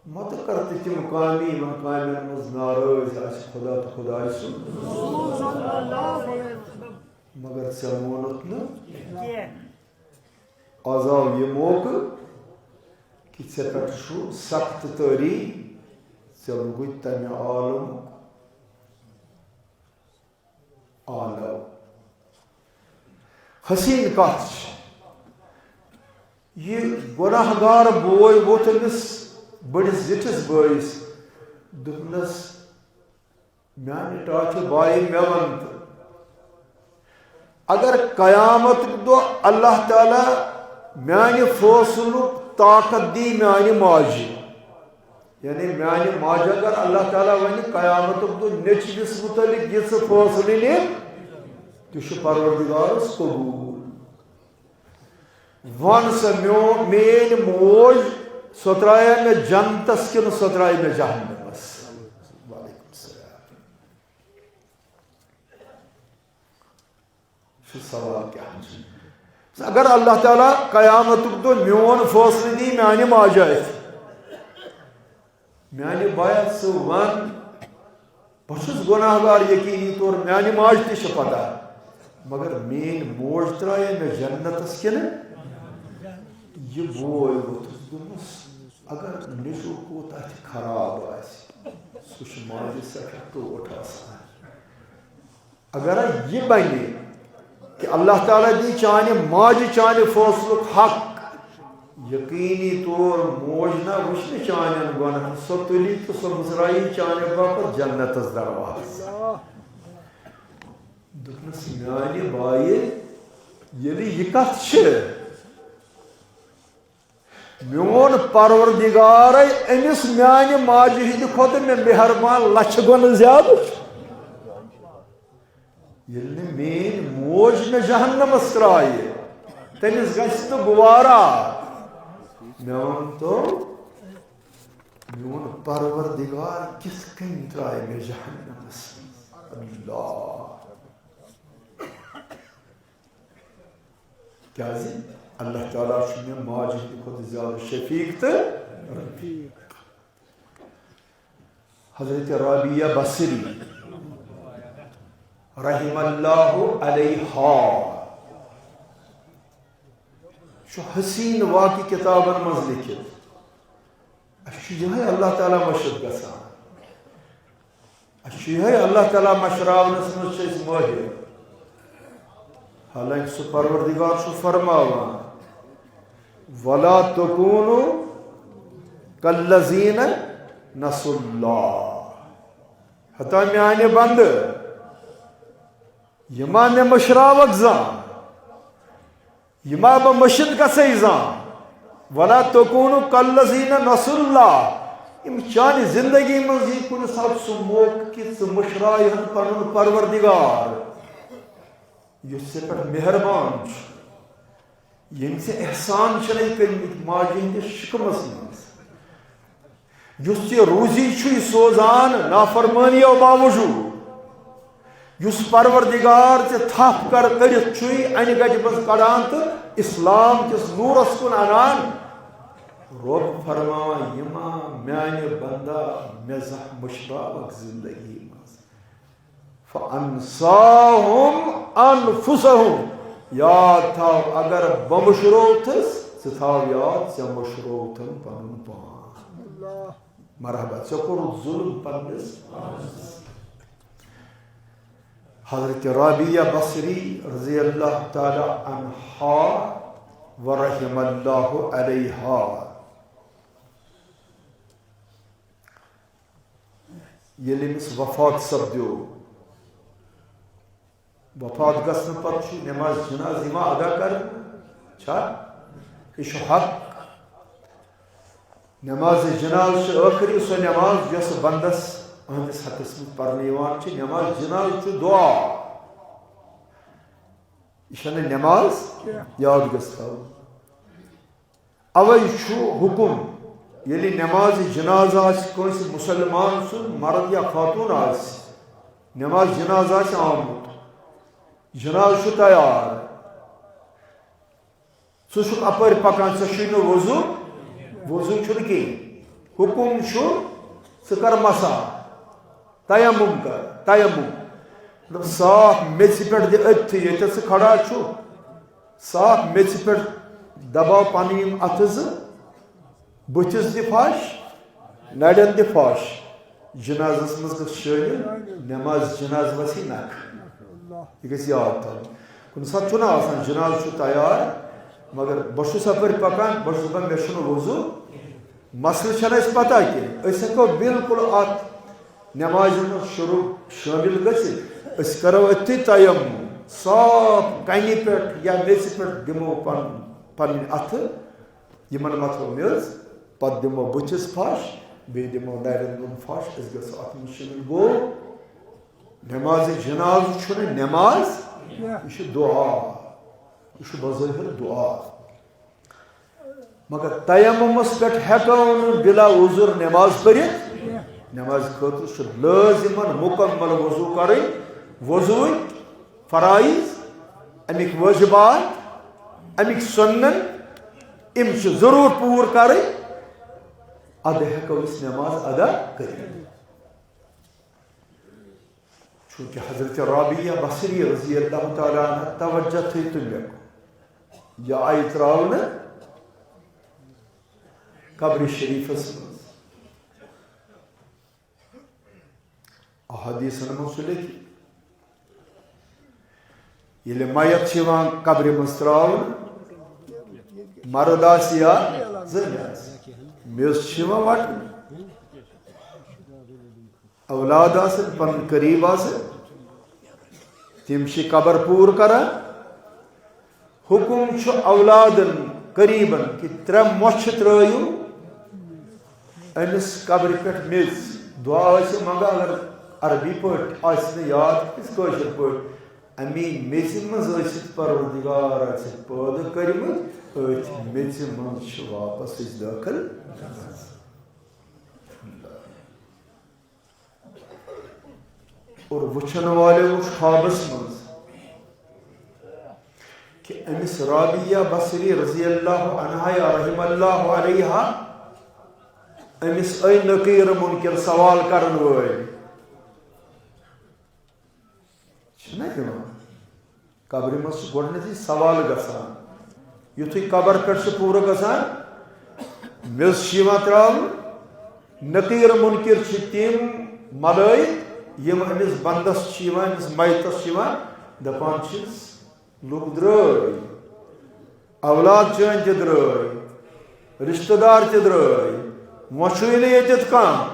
متہٕ کر تہٕ تِم کامہِ، یِمن کامٮ۪ن منٛز ناراض آسہِ خدا تہٕ خدایہِ سُنٛد۔ مگر ژےٚ مونُتھ نہٕ۔ آز آو یہِ موقعہٕ کہِ ژےٚ پٮ۪ٹھ چھُ سخت تٲری، ژےٚ لوٚگُے تَمہِ عالمُک آلو۔ حسیٖن کَتھ چھِ؟ یہِ گۄناہ گار بوے ووٚتھ أمِس بٔڑِس زِٹھِس بٲیِس، دوٚپنَس، "میٛانہِ ٹاٹھہِ بایہِ، مےٚ وَن تہٕ، اگر قیامتُک دۄہ اللہ تعالیٰ میٛانہِ فٲصلُک طاقت دی میٛانہِ ماجہِ، یعنی میٛانہِ ماجہِ اگر اللہ تعالیٰ وَنہِ قیامتُک دۄہ نیٚچوِس مُتعلِق یہِ ژٕ فٲصلہٕ نہِ، تہِ چھُ پروردگارَس قبوٗل۔ وَن سا میون، میٛٲنۍ موج، سۄ ترٛایہ مےٚ جنتَس کِنہٕ سۄ ترٛایہِ مےٚ جہنمَس؟" وعلیکم السلام۔ چھُ سوال کیٛاہ چھُ؟ اگر اللہ تعالیٰ قیامتُک دۄہ میون فٲصلہٕ دی میٛانہِ ماجہِ اَتھِ، میٛانہِ بایہِ، ژٕ وَن، بہٕ چھُس گۄناہ گار یقیٖنی طور، میٛانہِ ماجہِ تہِ چھِ پتہ، مگر میٛٲنۍ موج ترٛایہ مےٚ جنتَس کِنہٕ؟ یہِ بوے ووٚتھُس، دوٚپمَس، اگر نیٚچوٗ کوٗت اَتھِ خراب آسہِ، سُہ چھُ ماجہِ سٮ۪ٹھاہ ٹوٹھ آسان۔ اگر یہِ بنہِ کہِ اللہ تعالیٰ دی چانہِ ماجہِ چانہِ فٲصلُک حق، یقیٖنی طور موج نہ وٕچھِ نہٕ چانٮ۪ن گۄناہن، سۄ تُلی تہٕ سۄ مُژراوی چانہِ باپتھ جنتس دروازٕ۔ دوٚپنَس، میٛانہِ بایہِ، ییٚلہِ یہِ کتھ چھِ، میون پروردگارے أمِس میانہِ ماجہِ ہٕنٛدِ کھۄتہٕ مےٚ مہربان لچھِ گۄنہٕ زیادٕ۔ ییٚلہِ نہٕ میٲنۍ موج مےٚ جہنمس ترایہِ، تٔمِس گژھِ نہٕ گوارا۔ مےٚ ؤنۍ تو، میون پروردگار کِتھ کٔنۍ ترایہِ مےٚ جہنمس؟ اللہ۔ کیازِ؟ اللہ تعالیٰ چھُ مےٚ ماجہِ ہٕنٛدِ کھۄتہٕ زیادٕ شفیق تہٕ رفیق۔ حضرت رابعہ بصری رحم اللہ علیہا چھُ حسین واقعہٕ کتابن منٛز لیکھِتھ۔ اَسہِ چھُ یِہوٚے اللہ تعالیٰ مٔشِتھ گژھان۔ اَسہِ چھُ یِہوٚے اللہ تعالیٰ مٔشراونَس منٛز چھِ أسۍ مٲہِر۔ حالانکہِ سُہ پروردگار چھُ فرماوان، "ولا تکونوا کالذین نسوا اللہ۔" ہتا میانہِ بندٕ، یہِ ما مےٚ مٔشراوکھ زانٛہہ؟ یہِ ما بہٕ مٔشِتھ گژھے زانٛہہ؟ ولا تکونوا کالذین نسوا اللہ۔ یِم چانہِ زندگی منٛز یی کُنہِ ساتہٕ سُہ موقعہٕ کہِ ژٕ مٔشراوہن پنُن پروردگار، یُس ژےٚ پٮ۪ٹھ مہربان چھُ، ییٚمۍ ژےٚ احسان چھِنَے کٔرمٕتۍ ماجہِ ہٕنٛدِس شِکمس منٛز۔ یُس ژےٚ روزی چھُے سوزان نافرمٲنیو باوجوٗد، یُس پروردگار ژےٚ تھپھ کر کٔرِتھ چھُے انہِ گٹہِ منٛز کڑان تہٕ اسلام کِس نوٗرس کُن انان، رۄب فرماوان، یہِ ما میانہِ بندا مےٚ زانٛہہ مٔشراوکھ زندگی منٛز؟ فانساہم انفسہم۔ یاد تھاو، اگر بہٕ مٔشرووتھس، ژٕ تھاو یاد، ژےٚ مٔشرووتھن پنُن پان۔ مرحبا، ژےٚ کوٚرُتھ ظلم پننِس پانس۔ حضرت رابعہ بصری رضی اللہ تعالیٰ عنہا و رحم اللہ علیہا، ییٚلہِ أمِس وفات سپدیو، وفات گژھنہٕ پتہٕ چھُ نماز جنازٕ یِوان ادا کرنہٕ، چھا؟ یہِ چھُ حق۔ نماز جنازٕ چھِ ٲخری سۄ نماز یۄس بندس أہنٛدِس حقس منٛز پرنہٕ یِوان چھِ۔ نماز جنازٕ چھُ دعا، یہِ چھَنہٕ نماز، یاد گژھِ تھاوُن۔ اوے چھُ حکم، ییٚلہِ نماز جنازہ آسہِ کٲنٛسہِ مسلمان سُنٛد، مرد یا خاتون آسہِ، نماز جنازہ آسہِ آمُت، جنازٕ چھُ تیار، ژٕ چھُکھ اپٲرۍ پکان، ژےٚ چھُے نہٕ وضو، وضو چھُنہٕ کِہیٖنۍ۔ حکم چھُ، ژٕ کر مسح، تیمم کر، تیمم۔ مطلب، صاف میٚژِ پٮ۪ٹھ دِ أتھٕے، ییٚتٮ۪تھ ژٕ کھڑا چھُکھ، صاف میٚژِ پٮ۪ٹھ دباو پنٕنۍ یِم اَتھٕ زٕ، بٕتھِس دِ پھش، نرٮ۪ن دِ پھش۔ جنازس منٛز گژھِ شٲمِل، نماز جنازٕ وسی نکھٕ۔ یہِ گژھِ یاد تھاوُن۔ کُنہِ ساتہٕ چھُنہ آسان، جنازٕ چھُ تیار، مگر بہٕ چھُس اَپٲرۍ پکان، بہٕ چھُس دپان، مےٚ چھُنہٕ وضو۔ مسلہٕ چھَنہٕ اَسہِ پتہ کینٛہہ۔ أسۍ ہٮ۪کو بالکل اَتھ نمازِ منٛز شروع شٲمِل گٔژھِتھ۔ أسۍ کرو أتھی تیمم، صاف کنہِ پٮ۪ٹھ یا میٚژِ پٮ۪ٹھ دِمو پن-، پنٕنۍ اَتھٕ، یِمن متھو میٚژ، پتہٕ دِمو بٕتھِس پھش، بیٚیہِ دِمو نرٮ۪ن دۄن پھش۔ أسۍ گژھو اَتھ منٛز شٲمِل۔ گوٚو، نمازِ جنازٕ چھُنہٕ نماز، یہِ چھُ دعا، یہِ چھُ بظٲہِر دعا۔ مگر تیممس پٮ۪ٹھ ہٮ۪کو نہٕ بلا عذر نماز پٔرِتھ۔ نمازِ خٲطرٕ چھُ لٲزِمن مُکمل وضو کرٕنۍ، وضوٕکۍ فرائض، اَمِکۍ وٲجِبات، اَمِکۍ سُنن، یِم چھِ ضروٗر پوٗرٕ کرٕنۍ، اَدٕ ہٮ۪کو أسۍ نماز ادا کٔرِتھ۔ چونکہ حضرت رابعہ بصری رضی اللہ تعالیٰ عنہ، توجہ تھٲیِو تُہۍ مےٚ کُن، یہِ آیہِ ترٛاونہٕ قبرِ شریٖفس منٛز۔ احادیثن منٛز چھُ لیٚکھِتھ، ییٚلہِ میت چھِ یِوان قبرِ منٛز ترٛاونہٕ، مرد آسہِ یا زٔنۍ آسہِ، میٚژ چھِ یِوان وٹنہٕ۔ اولاد آسن، پنن قریب آسن، تِم چھِ قبر پوٗر کران۔ حکم چھُ اولادن، قریبن، کہِ ترٛےٚ مۄچھِ ترٲیِو أمِس قبرِ پٮ۪ٹھ میٚژ۔ دعا ٲسِو منگان، اگر عربی پٲٹھۍ آسہِ نہٕ یاد، أسۍ کٲشِر پٲٹھۍ، اَمی میٚژِ منٛز ٲسِتھ پروردگار آسِتھ پٲدٕ کٔرمٕتۍ، أتھۍ میٚژِ منٛز چھِ واپس أسۍ دٲخل گژھان۔ اور وٕچھن والٮ۪و وٕچھ خوابس منٛز کہِ أمِس رابعہ بصری رضی اللہ عنہا یا رحم اللہ علیہا، أمِس ٲے نقیر منکر سوال کرن وٲلۍ۔ چھِنہ یِوان؟ قبرِ منٛز چھُ گۄڈٕنیتھٕے سوال گژھان۔ یُتھُے قبر پٮ۪ٹھ چھُ پوٗرٕ گژھان، میٚژ چھِ یِوان ترٛاونہٕ، نقیر منکر چھِ تِم ملٲیِک، یِم أمِس بندس چھِ یِوان، أمِس میتس چھِ یِوان، دپان چھِس، لُکھ درٛٲے، اولاد چٲنۍ تہِ درٛٲے، رشتہٕ دار تہِ درٛٲے، وۄنۍ چھُے نہٕ ییٚتٮ۪تھ کانٛہہ،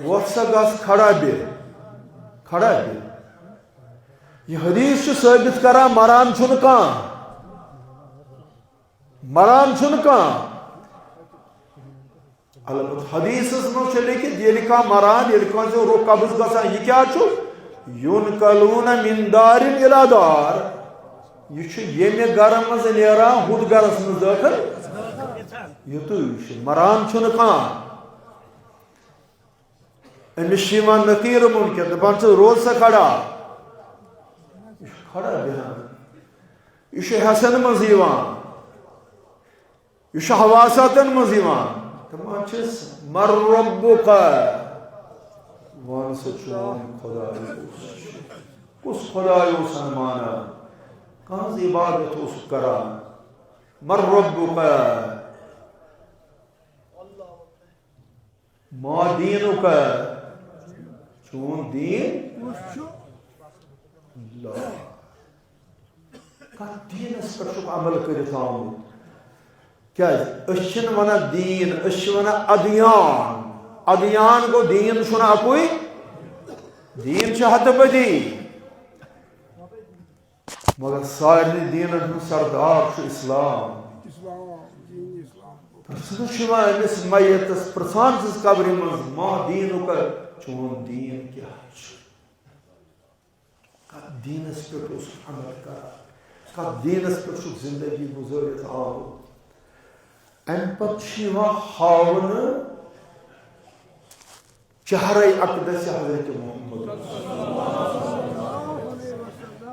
وۄتھ سا گژھ کھڑا بیٚہہ، کھڑا بیٚہہ۔ یہِ حدیث چھُ ثٲبت کران، مران چھُنہٕ کانٛہہ، مران چھُنہٕ کانٛہہ۔ البتہ حدیثس منٛز چھُ لیٚکھِتھ، ییٚلہِ کانٛہہ مران، ییٚلہِ کٲنٛسہِ روح قبض گژھان، یہِ کیٛاہ چھُ؟ ينقلون من دار إلى دار۔ یہِ چھُ ییٚمہِ گرٕ منٛز نیران، ہُتھ گرس منٛز دٲخل۔ یُتُے چھُ، مران چھُنہٕ کانٛہہ۔ أمِس چھِ یِوان نقیر منکر، دَپان چھِ، روز سا کھڑا۔ یہِ چھُ کھڑا بیٚہان۔ یہِ چھُ حسن منٛز یِوان۔ یہِ چھُ حواساتن منٛز یِوان۔ دَپان چھِس، "من ربك؟" وَن سا، چون خۄداے کُس چھُ؟ کُس خۄداے اوس مانان؟ کٕہٕنٛز عبادت اوسُکھ کران؟ "من ربك؟" "ما دينك؟" چون دیٖن کُس چھُ؟ اللہ۔ کتھ دیٖنس پٮ۪ٹھ چھُکھ عمل کٔرِتھ آمُت؟ کیٛازِ؟ أسۍ چھِنہٕ ونان دیٖن، أسۍ چھِ ونان ادیان۔ ادیان گوٚو دیٖن چھُنہٕ اکُے، دیٖن چھُ ہتہٕ بٔدی۔ مگر سارنٕے دیٖنن ہُنٛد سردار چھُ اسلام۔ اسلام، دیٖن اسلام۔ پرٛژھنہٕ چھُ یِوان أمِس میتس، پرٛژھان چھِس قبرِ منٛز، "ما دينك؟" چون دیٖن کیٛاہ چھُ؟ کتھ دیٖنس پٮ۪ٹھ اوسُکھ عمل کران؟ کتھ دیٖنس پٮ۪ٹھ چھُکھ زندگی گُزٲرِتھ آمُت؟ امہِ پتہٕ چھُ یِوان ہاونہٕ چہرے اقدس حضرت محمد۔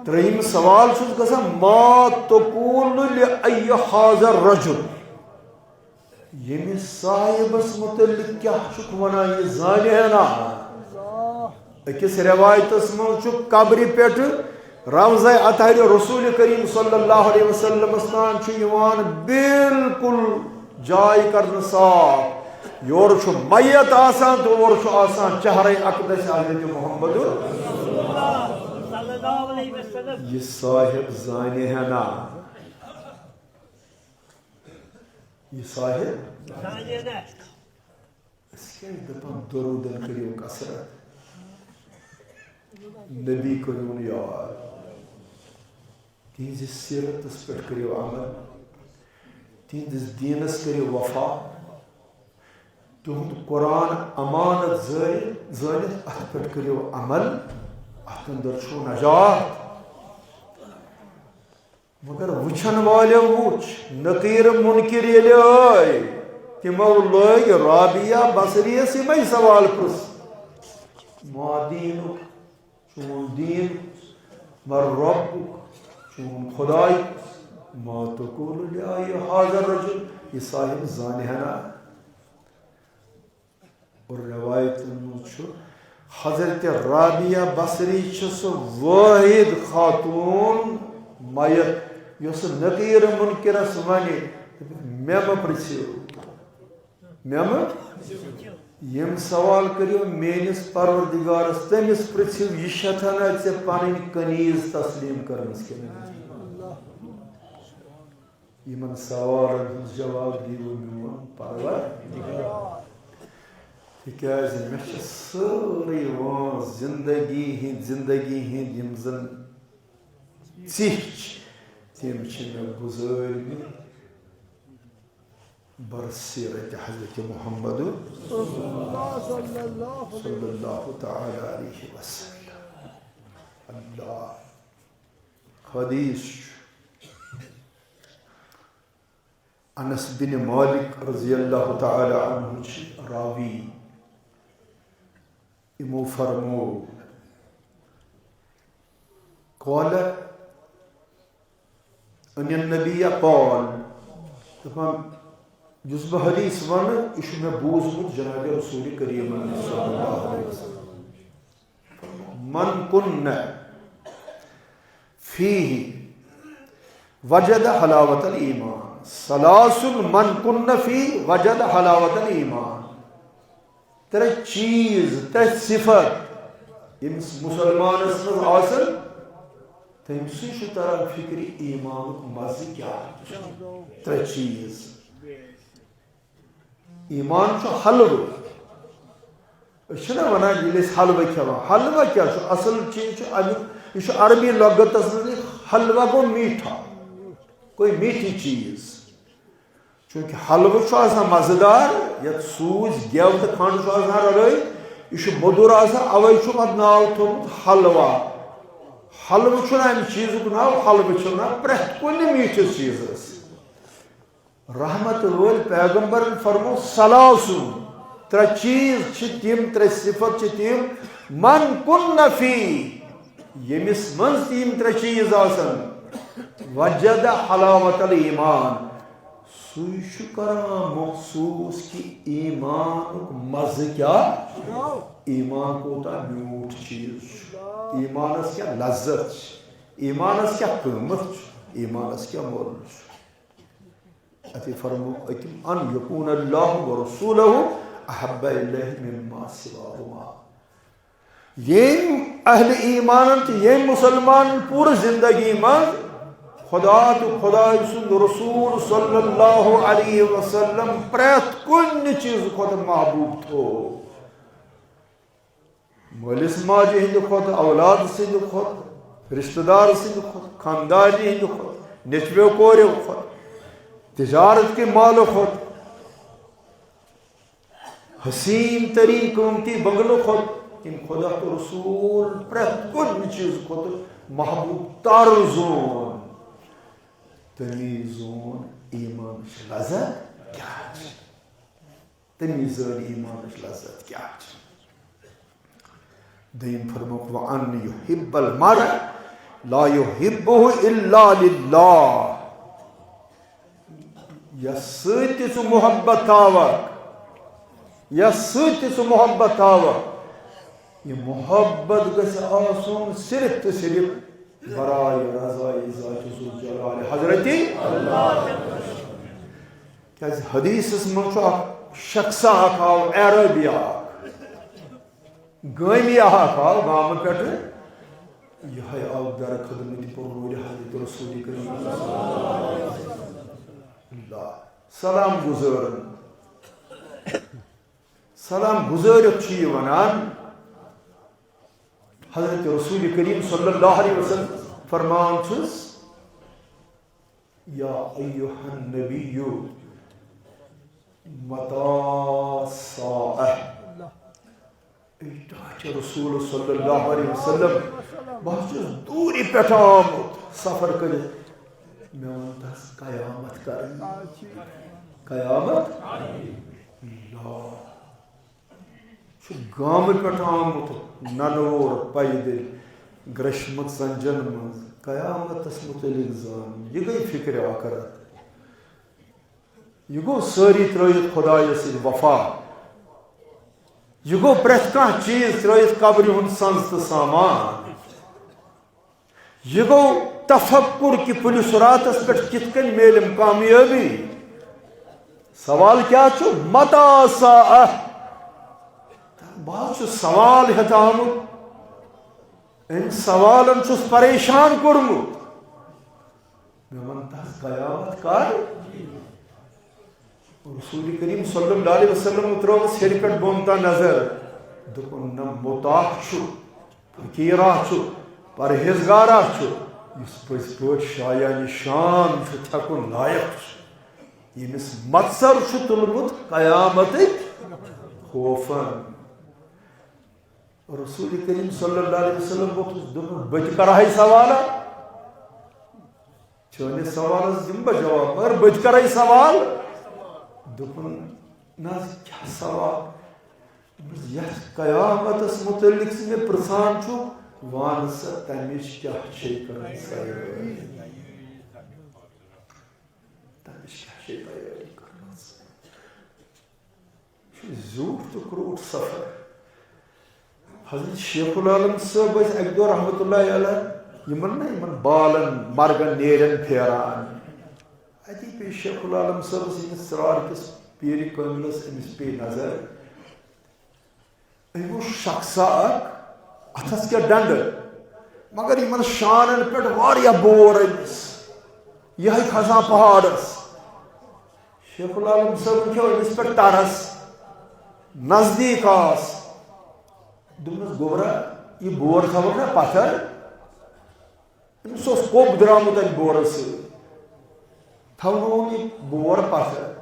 ترٛیٚیِم سوال چھُس گژھان، "ما تقول لأي هذا الرجل؟" ییٚمِس صاحبس متعلق کیٛاہ چھُکھ ونان، یہِ زانہِ ہے نا؟ أکِس رٮ۪وایتس منٛز چھُ قبرِ پٮ۪ٹھٕ روضہ اطہرِ رسول کریم صلی اللہ علیہ وسلمس تام چھُ یِوان بالکل جاے کرنہٕ صاف۔ یورٕ چھُ میت آسان تہٕ اورٕ چھُ آسان چہرے اقدس حضرت محمد۔ صلی اللہ علیہ وسلم۔ یہِ صاحب زانہِ ہے نا؟ یہِ صاحب؟ زانہِ ہے نا؟ أسۍ کیٛازِ دَپان درودن کٔرِو کثرت؟ نبی کٔرِو یاد، تِہنٛزِ سیرتس پٮ۪ٹھ کٔرِو عمل، تِہنٛدِس دیٖنس کٔرِو وفا، تِہُنٛد قرآن امانت زٲنِتھ، زٲنِتھ اتھ پٮ۪ٹھ کٔرِو عمل، اتھ اندر چھُو نجات۔ مگر وٕچھن والیو وٕچھ، نقیر منکر ییٚلہِ ٲے، تِمو لٲگۍ رابعہ بصریَس یِمے سوال پرٛژھ، ما دینک، چون دین، ما ربک، چون خداے، ما تقول لآی هذا الرجل، یہِ صاحب زانہِ ہنا؟ اور روایتن منٛز چھُ حضرت رابعہ بصری چھِ سُہ وٲحد خاتون میت یۄس نقیر منکرس ونہِ، مےٚ مہ پرژھِو، مےٚ مہ، یِم سوال کٔرِو میٲنِس پروردگارس، تٔمِس پرژھِو، یہِ چھتھا نہ ژےٚ پنٕنۍ کنیز تسلیم کٔرمٕژ کِنہٕ نہ؟ یِمن سوالن ہُنٛد جواب دیٖوٕ میون پروردگار۔ تِکیٛازِ مےٚ چھِ سٲرٕے وٲنٛس زندگی ہِنٛدۍ، زندگی ہِنٛدۍ یِم زن ژِہۍ چھِ، تِم چھِ مےٚ گُزٲرمٕتۍ بر سیرت حضرت محمد صلی اللہ تعالی علیہ وسلم۔ اللہ۔ حدیث چھُ، انس بن مالک رضی اللہ تعالی عنہ چھِ راوی۔ یِمو فرمو، قال ان النبی قال، دپان، یُس بہٕ حدیث ونہٕ، یہِ چھُ مےٚ بوٗزمُت جناب رسول کریم صلی اللہ علیہ وسلم۔ من کن فیہ وجد حلاوت الایمان۔ ثلاث من کن فیہ وجد حلاوت الایمان۔ ترٛےٚ چیٖز، ترٛےٚ صفت ییٚمِس مُسلمانَس منٛز آسن، تٔمۍ سٕے چھُ تران فِکرِ ایٖمانُک مَزٕ کیٛاہ چھُ۔ ترٛےٚ چیٖز۔ ایٖمان چھُ حلوٕ۔ أسۍ چھِنہ وَنان، ییٚلہِ أسۍ حلوٕ کھٮ۪وان، حلوٕ کیٛاہ چھُ؟ اَصٕل چیٖز چھُ اَمیُک، یہِ چھُ عربی لۄغتَس منٛز، حلوہ گوٚو میٖٹھا، کوئی میٖٹھی چیٖز۔ چوٗنٛکہِ حلوٕ چھُ آسان مَزٕدار، یَتھ سوٗجۍ، گٮ۪و تہٕ کھنٛڈ چھُ آسان رَلٲوِتھ، یہِ چھُ موٚدُر آسان، اَوَے چھُکھ اَتھ ناو تھوٚومُت حلوا۔ حلوٕ چھُنہٕ اَمہِ چیٖزُک ناو، حلوٕ چھُ ناو پرٛٮ۪تھ کُنہِ میٖٹھِس چیٖزَس۔ رحمت وٲلۍ پیغمبرن فرموو، ثلاث، ترٛےٚ چیٖز چھِ تِم، ترٛےٚ صفت چھِ تِم، من کن فی، ییٚمِس منٛز تہِ یِم ترٛےٚ چیٖز آسن، وجد حلاوت الایمان، سُے چھُ کران محسوٗس کہِ ایٖمانُک مَزٕ کیٛاہ، ایٖمان کوٗتاہ میوٗٹھ چیٖز چھُ، ایٖمانَس کیٛاہ لذت چھِ، ایٖمانَس کیٛاہ قۭمَتھ چھُ، ایٖمانَس کیٛاہ مۄل چھُ۔ اَتہِ فرموو أکِم، ان یکون اللہ و رسولہ احب الیہ مما سواہما۔ ییٚمۍ اہل ایٖمانن تہٕ ییٚمۍ مُسلمانن پوٗرٕ زندگی منٛز خدا تہٕ خداے سُنٛد رسول صلی اللہ علیہ وسلم پرٛٮ۪تھ کُنہِ چیٖزٕ کھۄتہٕ محبوب تھوو، مٲلِس ماجہِ ہٕنٛدِ کھۄتہٕ، اولاد سٕنٛدِ کھۄتہٕ، رشتہٕ دار سٕنٛدِ کھۄتہٕ، خاندارنہِ ہٕنٛدِ کھۄتہٕ، نیٚچویو کورِ کھۄتہٕ، تجارت کہِ مالہٕ کھۄتہٕ، حسین ترین قۭمتی بنگلہٕ کھۄتہٕ، یِم خدا تہٕ رسول پرٛٮ۪تھ کُنہِ چیٖزٕ کھۄتہٕ محبوب تر زون۔ تٔمی زون ایٖمانٕچ لذت کیٛاہ چھِ۔ تٔمی زٲنۍ ایٖمانٕچ لذت کیٛاہ چھِ۔ دوٚیِم فرمووُکھ، وَأَنْ يُحِبَّ الْمَرْءَ لَا يُحِبُّهُ إِلَّا لِلَّهِ۔ یَس سۭتۍ تہِ ژٕ محبت تھاوَکھ، یَس سۭتۍ تہِ ژٕ محبت تھاوَکھ، یہِ محبت گژھِ آسُن صرف تہٕ صرف برائے رضائے ذات ذوالجلال حضرت۔ کیازِ حدیثس منٛز چھُ اکھ شخصا اکھ آو عربی اکھ، گٲمی اکھ آو گامہٕ پٮ۪ٹھٕ، یِہوٚے آو در خدمت پرنوٗرِ حضرت رسول کریم۔ اللہ سلام گُزٲرُن۔ سلام گُزٲرِتھ چھُ یہِ وَنان، حضرت رسول کریم صلی اللہ علیہ وسلم فرمان چھُس، یا ایھا النبی متی الساعہ۔ اے ٹاٹھہِ رسول صلی اللہ علیہ وسلم، بہٕ حظ چھُس دوٗرِ پٮ۪ٹھ آمُت سفر کٔرِتھ، مےٚ وَن تہٕ حظ قیامت کر؟ قیامت؟ اللہ۔ چھُ گامہٕ پٮ۪ٹھ آمُت ننور پیدل، گرٛشمٕژ زنجن منٛز، قیامتس متعلق زانُن۔ یہِ گٔے فکرِ آخرت۔ یہِ گوٚو سٲری ترٲوِتھ خدایس سۭتۍ وفا۔ یہِ گوٚو پرٛٮ۪تھ کانٛہہ چیٖز ترٲوِتھ قبرِ ہُنٛد سنٛز تہٕ سامان۔ یہِ گوٚو تفکر کہِ پُلہِ صراطس پٮ۪ٹھ کِتھ کٔنۍ میلیم کامیٲبی۔ سوال کیٛاہ چھُ؟ متی الساعہ۔ بہٕ حظ چھُس سوال ہٮ۪تھ آمُت۔ أمۍ سوالن چھُس پریشان کوٚرمُت۔ مےٚ وَن تہٕ حظ قیامت کر؟ رسول کریم صلی اللہ علیہ وسلم ترٲوٕس ہیٚرِ پٮ۪ٹھ بۄن تام نظر۔ دوٚپُن، نہ، مطاع چھُ، فقیرا چھُ، پرہیزگارا چھُ، یُس پٔزۍ پٲٹھۍ شایان شان چھُ، تھٮ۪کُن لایق چھُ، ییٚمِس مَژَر چھُ تُلمُت قیامتٕکۍ خوفن۔ رسول کریم صلی اللہ علیہ وسلم ووٚتھُس، دوٚپُن، بہٕ تہِ کرٕ ہا یہِ سوالہ۔ چٲنِس سوالس دِمہٕ بہٕ جواب، مگر بہٕ تہِ کرٕ ہا یہِ سوال۔ دوٚپُن، نہ حظ، کیٛاہ سوال؟ دوٚپمَس، یَتھ قیامتس مُتعلق ژٕ مےٚ پرٛژھان چھُکھ، وَن سا، تَمِچ کیٛاہ چھے کَرٕنۍ تیٲری؟ تَمِچ کیٛاہ چھے تیٲری کٔرمٕژ؟ یہِ چھُ زیوٗٹھ تہٕ کرٛوٗٹھ سفر۔ حضرت شیخ العالم صٲب ٲسۍ اَکہِ دۄہ رحمتہ اللہ علیہ یِمن نا، یِمن بالن، مرگن، نیرٮ۪ن پھیران۔ اَتی پیٚیہِ شیخ العالم صٲبس، ییٚمِس ژرارٕ کِس پیٖرِ کٲمِلس، أمِس پیٚیہِ نظر۔ أمۍ اوس شخصا اکھ، اَتھس کیٛاہ ڈنڈٕ، مگر یِمن شانن پٮ۪ٹھ واریاہ بور أمِس، یِہوٚے کھسان پہاڑس۔ شیخ العالم صٲبن کھیوٚو أمِس پٮ۪ٹھ ترس، نزدیٖک آس۔ دوٚپنس، گوٚبرا، یہِ بور تھاوکھ نا پتھر؟ أمِس اوس کوٚب درٛامُت اَتہِ بورس سۭتۍ۔ تھاونووُن یہِ بور پتھر۔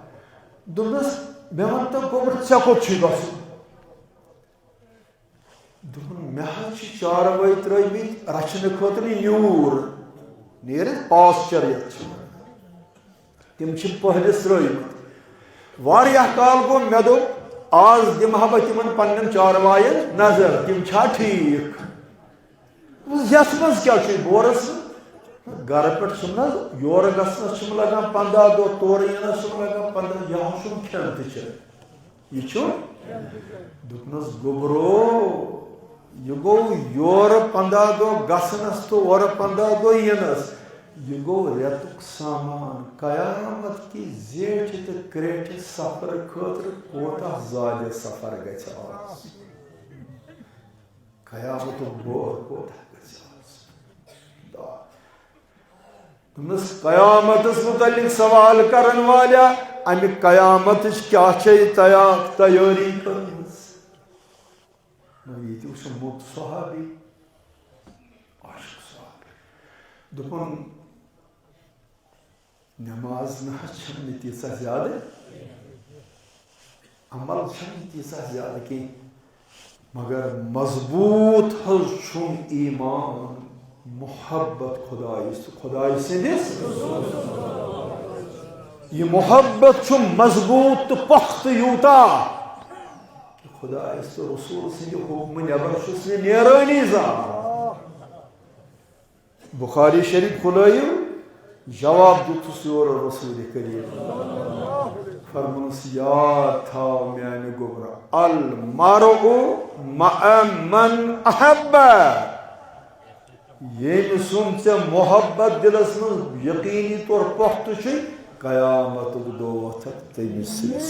دوٚپنس، مےٚ وَن تہٕ، گوٚبُر، ژےٚ کوٚت چھُے گژھُن؟ دوٚپُن، مےٚ حظ چھِ چاروٲے ترٲومٕتۍ رچھنہٕ خٲطرٕ نیوٗر، نیرِتھ پاسچر یَتھ چھِ وَنان۔ تِم چھِ پٔہلِس ترٲومٕتۍ۔ واریاہ کال گوٚو، مےٚ دوٚپ، آز دِمہٕ ہا بہٕ تِمن پننٮ۪ن چاروایَن نظر، تِم چھا ٹھیٖک۔ یَتھ منٛز کیٛاہ چھُ یہِ بورس منٛز؟ گرٕ پٮ۪ٹھ چھُم نہ حظ یورٕ گژھنس چھُم لگان پنٛداہ دۄہ، تورٕ یِنس چھُم لگان پنٛداہ، یہِ حظ چھُم کھٮ۪ن تہِ چٮ۪ن۔ یہِ چھُ؟ دوٚپنس، گوٚبرو، یہِ گوٚو یورٕ پنٛداہ دۄہ گژھنس تہٕ اورٕ پنٛداہ دۄہ یِنس۔ یہِ گوٚو رٮ۪تُک سامان۔ قیامت کہِ زیٹھِ تہٕ کرٛیٹھِ سفرٕ خٲطرٕ کوتاہ زیادٕ سفر گژھِ آسُن؟ قیامتُک بور کوتاہ گژھِ آسُن؟ دوٚپنَس، قیامتس متعلق سوال کرن والیا، امہِ قیامتٕچ کیٛاہ چھے تیا-، تیٲری کٔرمٕژ؟ نو، ییٚتہِ وٕچھ موٚت صحابی، عاشق صحابی۔ دوٚپُن، نماز نہ حظ چھم نہٕ تیٖژاہ زیادٕ، عمل چھم نہٕ تیٖژاہ زیادٕ کینٛہہ، مگر مضبوٗط حظ چھُم ایمان، محبت خدایس تہٕ خدایہِ سٕنٛدِس۔ یہِ محبت چھُم مضبوٗط تہٕ پۄختہٕ یوٗتاہ کہ خدایس تہٕ رسول سٕنٛدِ حُکمہٕ نٮ۪بر چھُس نہٕ نیرٲنی زانٛہہ۔ بخاری شریف کھُلٲیِو، جواب دیُتُس یورٕ رسول کریم۔ فرمونس، یاد تھاو میانہِ گوبرا، المرء مع من احب۔ ییٚمۍ سُنٛد ژےٚ محبت دِلس منٛز یقینی طور پۄختہٕ چھُے، قیامتُک دۄہ وۄتھکھ تٔمِس سۭتۍ۔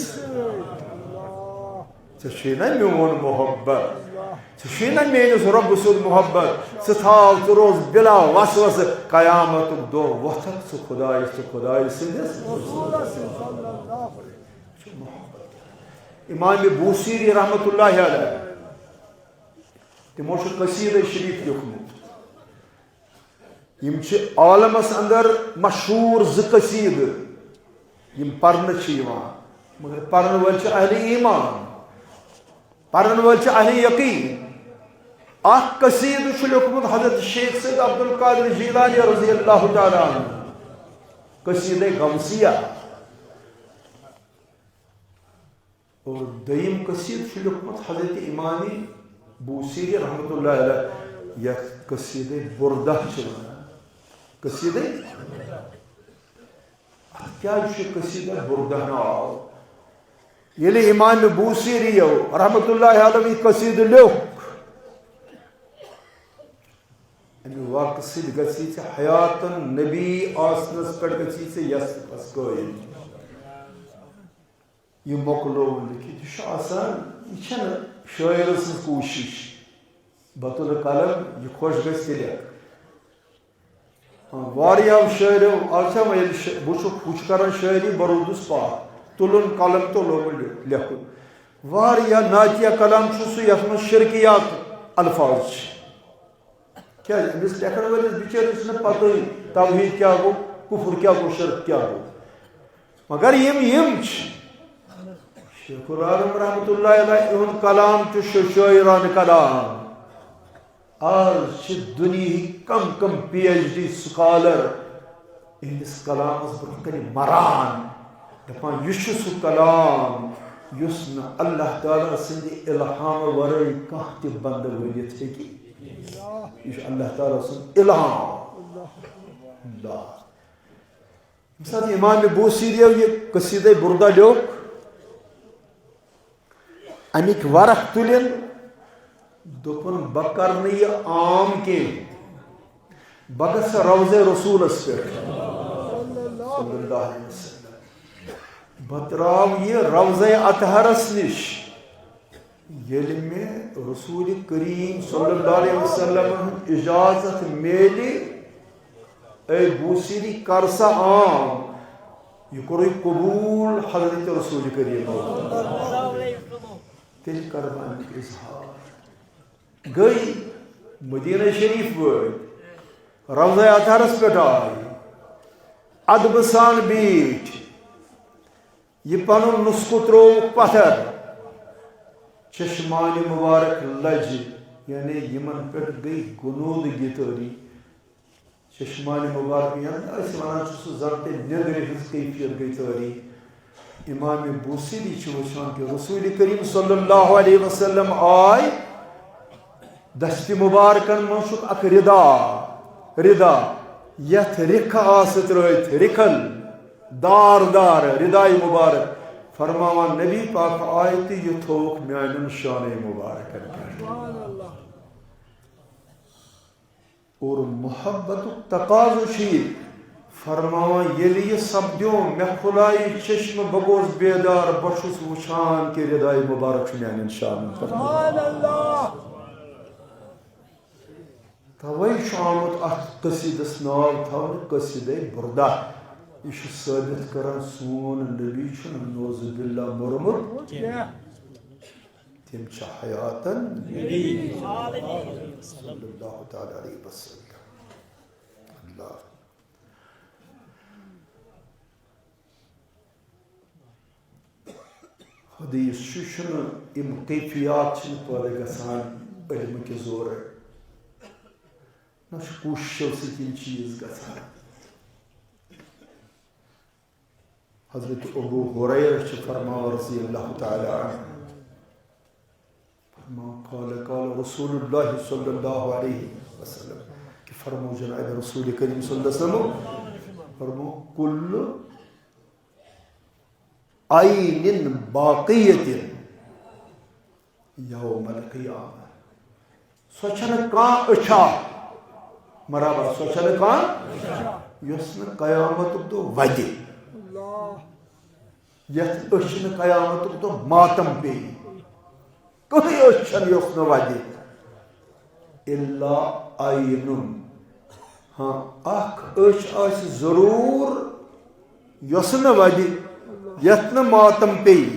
ژےٚ چھُے نا میون محبت، ژےٚ چھُے نا میٲنِس رۄبہٕ سُنٛد محبت، ژٕ تھاو، ژٕ روز بلا وسوسہٕ، قیامتُک دۄہ وۄتھکھ ژٕ خدایس تہٕ خدایہِ سٕنٛدِس۔ محبت۔ امام بوصیری رحمتہ اللہ علیہ، تِمو چھُ قصیدہ شریف لیوٚکھمُت۔ یِم چھِ عالمس اندر مشہوٗر زٕ قصیدٕ، یِم پرنہٕ چھِ یِوان، مگر پرن وٲلۍ چھِ اہل ایمان، پرن وٲلۍ چھِ اہل یقین۔ اکھ قصیدٕ چھُ لیوٚکھمُت حضرت شیخ سید عبدالقادر جیلانی رضی اللہ تعالیٰ عنہ، قصیدہ غوثیہ۔ اور دوٚیِم قصیدٕ چھُ لیوٚکھمُت حضرت امام بوصیری رحمتہ اللہ علیہ، یتھ قصیدہ بردہ چھِ ونان۔ قصیدہ، اتھ کیازِ چھُ قصیدہ بردہ ناو؟ ییٚلہِ امام بوصیری یو رحمتہ اللہ علیہ یہِ قصیدٕ لیوٚکھ، امہِ واقعہٕ سۭتۍ گژھِ ژےٚ حیاتن نبی آسنس پٮ۪ٹھ گژھِ ژےٚ یس پس قٲیِم۔ یہِ مۄکلووُن لیکھِتھ، یہِ چھُ آسان، یہِ چھَنہٕ شٲعرٕ سٕنٛز کوٗشِش۔ بہٕ تُلہٕ قلم، یہِ خۄش گژھِ تہِ لیکھٕ۔ آ، واریاہو شٲعرو، آز چھا وۄنۍ ییٚلہِ شٲ-، بہٕ چھُس، ہُہ چھُ کران شٲعری، بہٕ روٗدُس پتھ۔ تُلُن قلم تہٕ لوگُن لے-، لیکھُن۔ واریاہ نعتیہ کلام چھُ سُہ، یَتھ منٛز شرکیات الفاظ چھِ۔ کیازِ أمِس لیکھن وٲلِس بِچٲرِس چھِنہٕ پَتہٕے توحیٖد کیٛاہ گوٚو، کُفُر کیٛاہ گوٚو، شرک کیٛاہ گوٚو۔ مگر یِم، یِم چھِ شیخ العالم رحمتہ اللہ علیہ، یِہُنٛد کلام تہِ چھُ شٲعرانہٕ کلام۔ آز چھِ دُنیہٕکۍ کم کم پی ایچ ڈی سکالر یِہنٛدِس کلامس برونٛہہ کنہِ مران، دپان، یہِ چھُ سُہ کلام یُس نہٕ اللہ تعالیٰ سٕنٛدِ الہام ورٲے کانٛہہ تہِ بندٕ ؤنِتھ ہیٚکہِ۔ یہِ چھُ اللہ تعالیٰ سُنٛد الہام۔ اللہ۔ ییٚمہِ ساتہٕ امام بوصیریو یہِ قصیدے بردہ لیوٚکھ، اَمِکۍ ورق تُلِن، دوٚپُن، بہٕ کرٕ نہٕ یہِ عام کینٛہہ، بہٕ گژھٕ روضے رسولس پٮ۪ٹھ، صلی اللہ علیہ وسلم۔ بہٕ تراو یہِ روضے اطہرس نِش۔ ییٚلہِ مےٚ رسول کریم صلی اللہ علیہ وسلم ہُنٛد اجازت میلہِ، اے بوصیری، کر سا عام۔ یہِ کوٚرُے قبول حضرت رسول کریم۔ تیٚلہِ کَرٕ بہٕ اَمیُک اظہار۔ گٔے مدینہ شریف وٲتۍ، روضہ اطہرس پٮ۪ٹھ آے، ادبہٕ سان بیٖٹھۍ، یہِ پنُن نسخہٕ ترٛووُکھ پتھر، چشمانِ مبارک لجہِ، یعنی یِمن پٮ۪ٹھ گٔے غنودگی طٲری۔ چشمانِ مبارک، یعنی أسۍ وَنان چھِ سُہ زَن تہِ نیٚدرِ ہٕنٛز کیفیت گٔے طٲری۔ امام بوصیری چھِ وٕچھان کہِ رسول کریم صلی اللہ علیہ وسلم آے، دستِ مبارکن منٛز چھُکھ اکھ ردا، ردا، یتھ رِکھٕ آسہٕ ترٲوِتھ، رِکھل، دار دار، ردائے مبارک۔ فرماوان، نبی پاک آے تہٕ یہِ تھووُکھ میانٮ۪ن شانَے مبارکن پٮ۪ٹھ۔ اور محبتُک تقاضہٕ چھُ یہِ، فرماوان، ییٚلہِ یہِ سپدیو، مےٚ کھُلایہِ چشمہٕ، بہٕ گوس بیدار، بہٕ چھُس وٕچھان کہِ ردائے مبارک چھُ میانٮ۪ن شانن پٮ۪ٹھ۔ سبحان اللہ۔ توے چھُ آمُت اتھ قصیدس ناو تھاونہٕ قصیدے بردہ۔ یہِ چھُ ثٲبت کران سون نبی چھُنہٕ نعوذ باللہ موٚرمُت۔ تِم چھِ حیاتن نبی صلی اللہ تعالیٰ علیہ وسلم۔ اللہ۔ حدیث چھُ، چھُنہٕ یِم کیفیات چھِنہٕ پٲدٕ گژھان علمہٕ کہِ زورٕ، نہ چھُ کوٗششو سۭتۍ یِم چیٖز گژھان۔ حضرت ابو ہریرہ چھِ فرماوان رضی اللہ تعالیٰ عنہ، فرماوان، قال، قال رسول اللہ صلی اللہ علیہ وسلم، کہ فرمو جناب رسول کریم صلی اللہ علیہ وسلم، فرمو، کل عین باقیت یوم القیامہ۔ سۄ چھنہٕ کانٛہہ أچھا، مرحبا، سۄ چھنہٕ کانٛہہ، یۄس نہٕ قیامتُک دۄہ ودِ، یتھ أچھ نہٕ قیامتُک دۄہ ماتم پیٚیہِ۔ کٕہٕنۍ أچھ چھنہٕ یۄس نہٕ ودِ۔ الا عین۔ ہاں، اکھ أچھ آسہِ ضروٗر یۄس نہٕ ودِ، یتھ نہٕ ماتم پیٚیہِ۔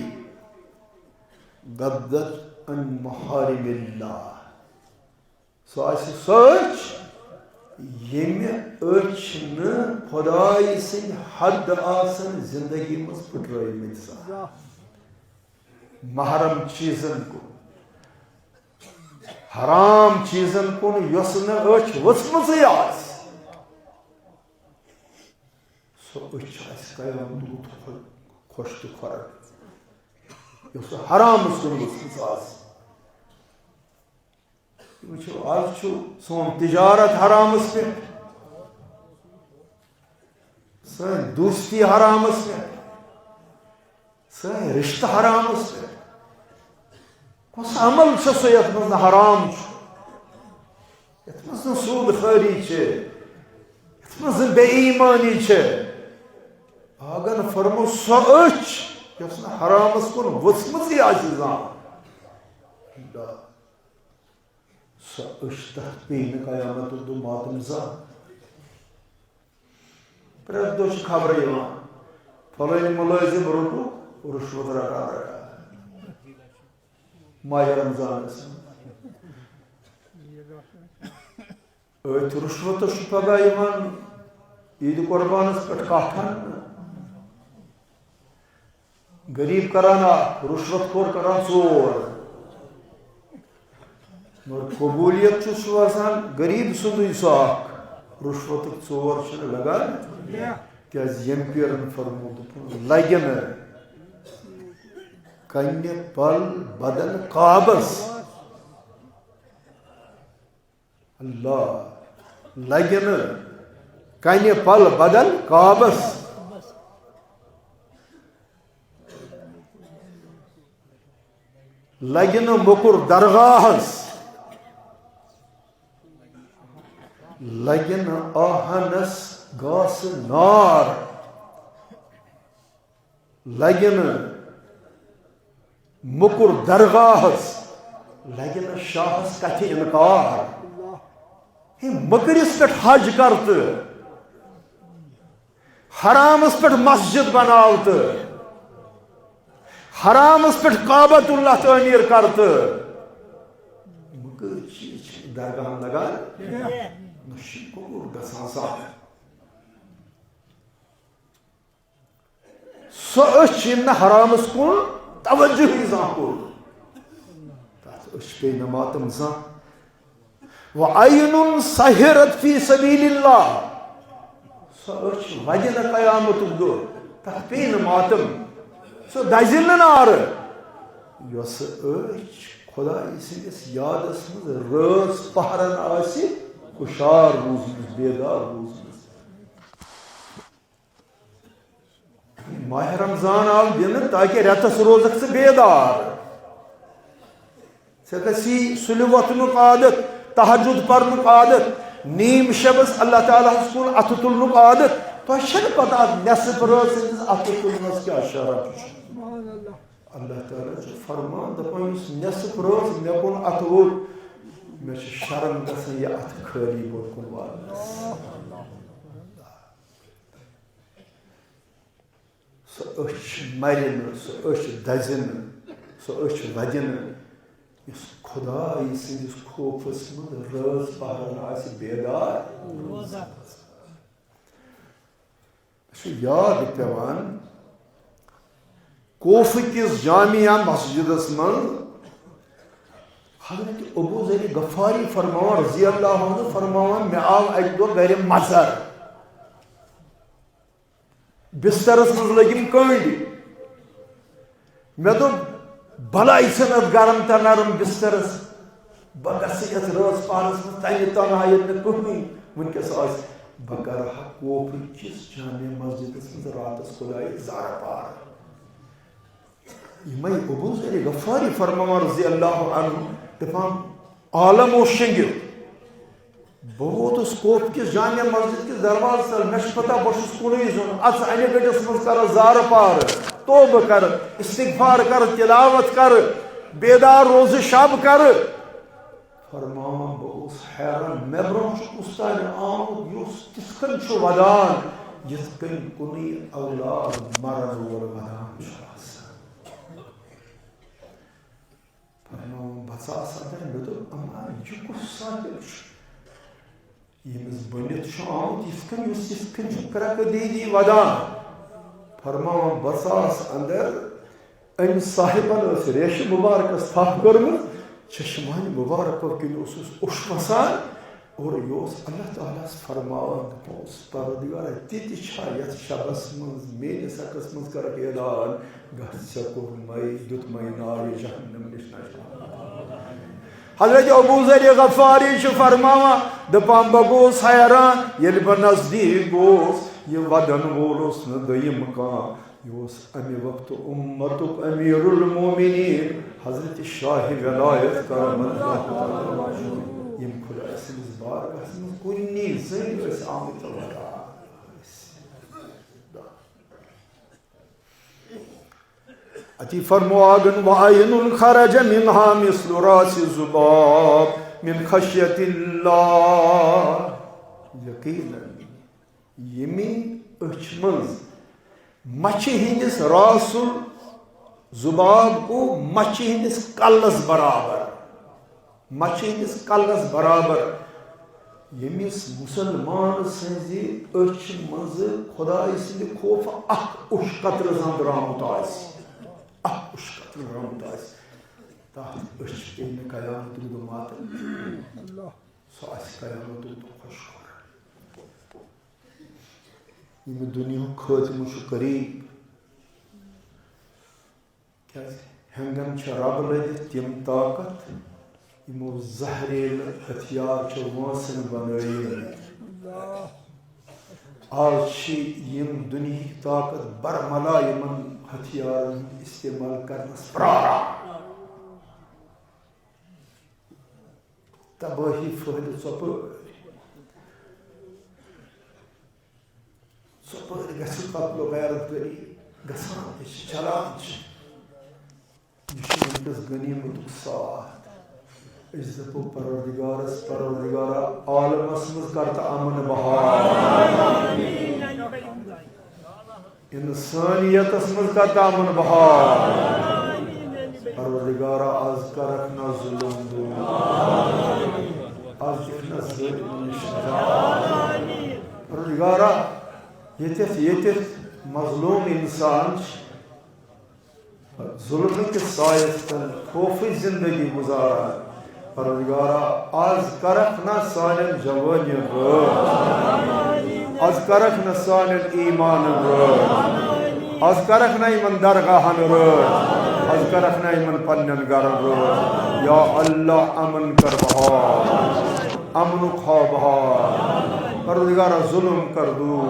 غضت عن محارم اللہ۔ سۄ آسہِ سۄ أچھ، ییٚمہِ أچھ نہٕ خۄداے سٕنٛدۍ حد آسن زندگی منٛز پھٕٹرٲومٕتۍ زانٛہہ۔ محرم چیٖزن کُن، حرام چیٖزن کُن یۄس نہٕ أچھ ؤژھمٕژٕے آسہِ، سۄ أچھ آسہِ قیامتُک خۄ-، خۄش تہٕ خۄرم، یۄس نہٕ حرامس کُن ؤژھمٕژ آسہِ۔ وٕچھِو، آز چھُ سون تجارت حرامس پٮ۪ٹھ، سٲنۍ دوستی حرامس پٮ۪ٹھ، سٲنۍ رشتہٕ حرامس پٮ۪ٹھ۔ کُس عمل چھُ سُہ یتھ منٛز نہٕ حرام چھُ، یتھ منٛز نہٕ سود خٲری چھِ، یتھ منٛز نہٕ بے ایمٲنی چھِ؟ پاگن فرمو، سۄ أچھ یۄس نہٕ حرامس کُن ؤژھمٕژٕے آسہِ زانٛہہ۔ سۄ أچھ، تَتھ پیٚیہِ نہٕ قیامتُک دۄہ ماتم زانٛہہ۔ پرٛٮ۪تھ دۄہ چھِ خبرٕ یِوان، فلٲنۍ مُلٲزِم روٚٹُکھ رُشوت رَٹان رَٹان ماہِ رمضانَس منٛز۔ أتھۍ رُشوتَس چھُ پگاہ یِوان عیٖد قربانَس پٮ۪ٹھ کَتھ اَننہٕ۔ غریب کران اکھ، رُشوت خور کران ژور۔ مگر قبولیت چھُ سُہ آسان غریب سُنٛدُے سُہ اکھ، رُشوتُک ژور چھُنہٕ لگان۔ کیازِ ییٚمۍ پیرن فرموو، دوٚپُن، لگہِ نہٕ کنہِ پل بدل کابس۔ اللہ، لگہِ نہٕ کنہِ پل بدل کابس، لگہِ نہٕ موٚکُر درگاہس، لگہِ نہٕ آہنس گاسہٕ نار۔ لگہِ نہٕ موٚکُر درگاہس، لگہِ نہٕ شاہس کتھِ انکار۔ ہے، مٔکرِس پٮ۪ٹھ حج کر تہٕ حرامس پٮ۪ٹھ مسجد بناو تہٕ حرامس پٮ۪ٹھ کعبۃ اللہ تعمیٖر کر تہٕ مٔکٕر چیٖز چھِ درگاہن لگان، نہ چھِ قبول گژھان زانٛہہ۔ سۄ أچھ ییٚمۍ نہٕ حرامس کُن توجہٕے زانٛہہ کوٚر، تتھ أچھ پیٚیہِ نہٕ ماتم زانٛہہ۔ وعین سہرت فی سبیل اللہ، سۄ أچھ ودِ نہٕ قیامتُک دۄہ، تتھ پیٚیہِ نہٕ ماتم، سۄ دزِ نہٕ نارٕ۔ یۄس أچھ خدایہِ سٕنٛدِس یادس منٛز رٲژ پہرن آسہِ ہُشار روٗزمٕژ، بیدار روٗزمٕژ۔ ماہِ رمضان آو دِنہٕ تاکہِ رٮ۪تس روزکھ ژٕ بیدار۔ ژےٚ گژھی سُلہِ وۄتھنُک عادت، تہجد پرنُک عادت، نیم شبس اللہ تعالیٰ ہس کُن اتھٕ تُلنُک عادت۔ تۄہہِ چھےٚ نہٕ پتہ اتھ نٮ۪صف رٲژ ہٕنٛدِس اتھٕ تُلنس کیٛاہ شرف چھُ۔ اللہ تعالیٰ چھُ فرمان دپان، یُس نٮ۪صف رٲژ مےٚ کُن اتھٕ ووٚت، مےٚ چھُ شرم گژھان یہِ اتھٕ خٲلی بۄن کُن والنس۔ سۄ أچھ مرِ نہٕ، سۄ أچھ دزِ نہٕ، سۄ أچھ ودِ نہٕ، یُس خدایہِ سٕنٛدِس خوفس منٛز رٲژ پہرن آسہِ بیدار۔ مےٚ چھُ یاد پٮ۪وان، کوفہٕ کِس جامع مسجدس منٛز حضرت ابو ذر غفاری فرماوان، رضی اللہ عنہ فرماوان، مےٚ آو اکہِ دۄہ گرِ مژر۔ بسترس منٛز لٔگِم کٔنٛڈۍ۔ مےٚ دوٚپ، بلاے چھَنہٕ اَتھ گرم تہٕ نرم بسترس۔ بہٕ گژھٕ یَتھ رٲژ پہرس منٛز تَمہِ تنہا ییٚتہِ نہٕ کٕہٕنۍ وٕنکیٚس آسہِ۔ بہٕ کرٕ ہا کوفہٕ کِس جامع مسجدس منٛز راتس خدایہِ زارٕ پارٕ۔ یِمے ابو ذر غفاری فرماوان رضی اللہ عنہ، دپان، عالم اوس شنگِتھ۔ بہٕ ووتُس کوفہٕ کِس جامع مسجد کِس دروازس تل، مےٚ چھُ پتہ بہٕ چھُس کُنُے زوٚن۔ اژٕ انہِ گٔٹِس منٛز کرٕ زارٕ پارٕ، توبہٕ کرٕ، استغفار کرٕ، تلاوت کرٕ، بیدار روزٕ شب کرٕ۔ فرماوان، بہٕ گوس حیران، مےٚ برونٛہہ چھُ کُس تانۍ آمُت، یُس تِتھ کٔنۍ چھُ ودان، یِتھ کٔنۍ کُنُے اولاد مرن وول ودان چھُ آسان۔ فرماوان، بہٕ ژاس اندر، مےٚ دوٚپ، اما، یہِ کُس صاحب چھُ، ییٚمِس بٔنِتھ چھُ آمُت یِتھ کٔنۍ، یُس یِتھ کٔنۍ چھُ کرٛٮ۪کہٕ دیٖدی ودان؟ فرماوان، بہٕ ژاس اندر، أمۍ صاحبن ٲس ریشہِ مُبارکس تھپھ کٔرمٕژ، چشمانہِ مُبارکو کِنۍ اوسُس اوٚش وسان، اور یہِ اوس اللہ تعالیٰ ہس فرماوان، دپان اوس، پروردگارا، تہِ تہِ چھا یتھ شبس منٛز میٲنِس حقس منٛز کرکھ اعلان، گژھ، ژےٚ کوٚرمے، دیُتمے نارِ جہنم نِش نجات۔ حضرت ابو ذر غفاری چھُ فرماوان، دپان، بہٕ گوس حیران، ییٚلہِ بہٕ نزدیٖک گوس، یہِ ودن وول اوس نہٕ دوٚیِم کانٛہہ، یہِ اوس امہِ وقتہٕ امتُک امیر المومنین حضرت شاہ ولایت کرم اللہ تعالیٰ وجہہ، یِم خدایہِ سٕنٛدِس بارگاہس منٛز کُنی زٔنۍ ٲسۍ آمٕتۍ تہٕ ودان ٲسۍ۔ اتی فرماوان، وعین خرج منها مثل راس ذباب من خشیت اللہ۔ یقیناً ییٚمہِ أچھ منٛز مچھِ ہٕنٛدِس راسُل ذباب گوٚو مچھِ ہٕنٛدِس کلس برابر، مچھِ ہٕنٛدِس کلس برابر، ییٚمِس مُسلمان سٕنٛزِ أچھِ منٛزٕ خۄداے سٕنٛدِ خوفہٕ اکھ اوٚش قطرٕ زن درٛامُت آسہِ، اکھ اوٚش قطرٕ درٛامُت آسہِ، تتھ أچھ پیٚیہِ نہٕ قیامتُک دۄہ ماتم۔ سُہ آسہِ قیامتُک دۄہ خۄش خۄش۔ ییٚمہِ دُنیاہُک خٲتمہٕ چھُ قریب۔ کیازِ ہٮ۪نٛگن چھِ رب لٔدِتھ تِم طاقت، یِمو زہریلہٕ ہتھیار چھِ وٲنٛسن بنٲومٕتۍ۔ آز چھِ یِم دُنیہٕکۍ طاقت برملا یِمن ہتھیارن ہُنٛد استعمال کرنس پراران۔ تبٲہی پھٔہلہِ ژۄپٲرۍ۔ ژۄپٲرۍ گژھِ قتل و غارت کٔرِتھ گژھان تہِ چھِ، چلان چھِ۔ یہِ چھُ وٕنکیٚس غنیٖمتُک ساتھ۔ أسۍ دَپو پروردگارس، پروردگارا، عالمس منٛز کر تہٕ امن بحال۔ انسانیتس منٛز کر تہٕ امن بحال۔ پروردگارا، از کرکھ نہ ظلم دور، از دِکھ نہ ظٲلمن نِش نجات۔ پروردگارا، ییٚتٮ۪تھ، ییٚتٮ۪تھ مظلوم انسان چھِ، ظلمہٕ کِس سایس تل خوفٕچ زندگی گُزاران۔ پروردگارا، از کرکھ نہ سانٮ۪ن جوانین رٲچھ، از کرکھ نہ سانٮ۪ن ایمانن رٲچھ، از کرکھ نہ یِمن درگاہن رٲچھ، از کرکھ نہ یِمن پننٮ۪ن گرن رٲچھ۔ یا اللہ، امن کر بحال۔ امنُک ہاو بہار۔ پروردگارا، ظلم کر دور۔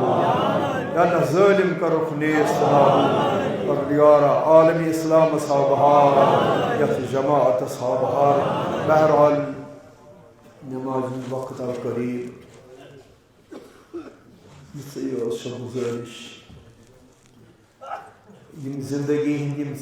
یا اللہ، ظٲلم کرُکھ نیست نابود۔ پروردگارا، عالم اسلامس ہاو بہار، یتھ جماعتس ہاو بہار۔ بہرحال، نماز ہُنٛد وقت آو قریب۔ یِژٕے ٲس سۄ گُزٲرِش۔ یِم زندگی ہٕنٛدۍ یِم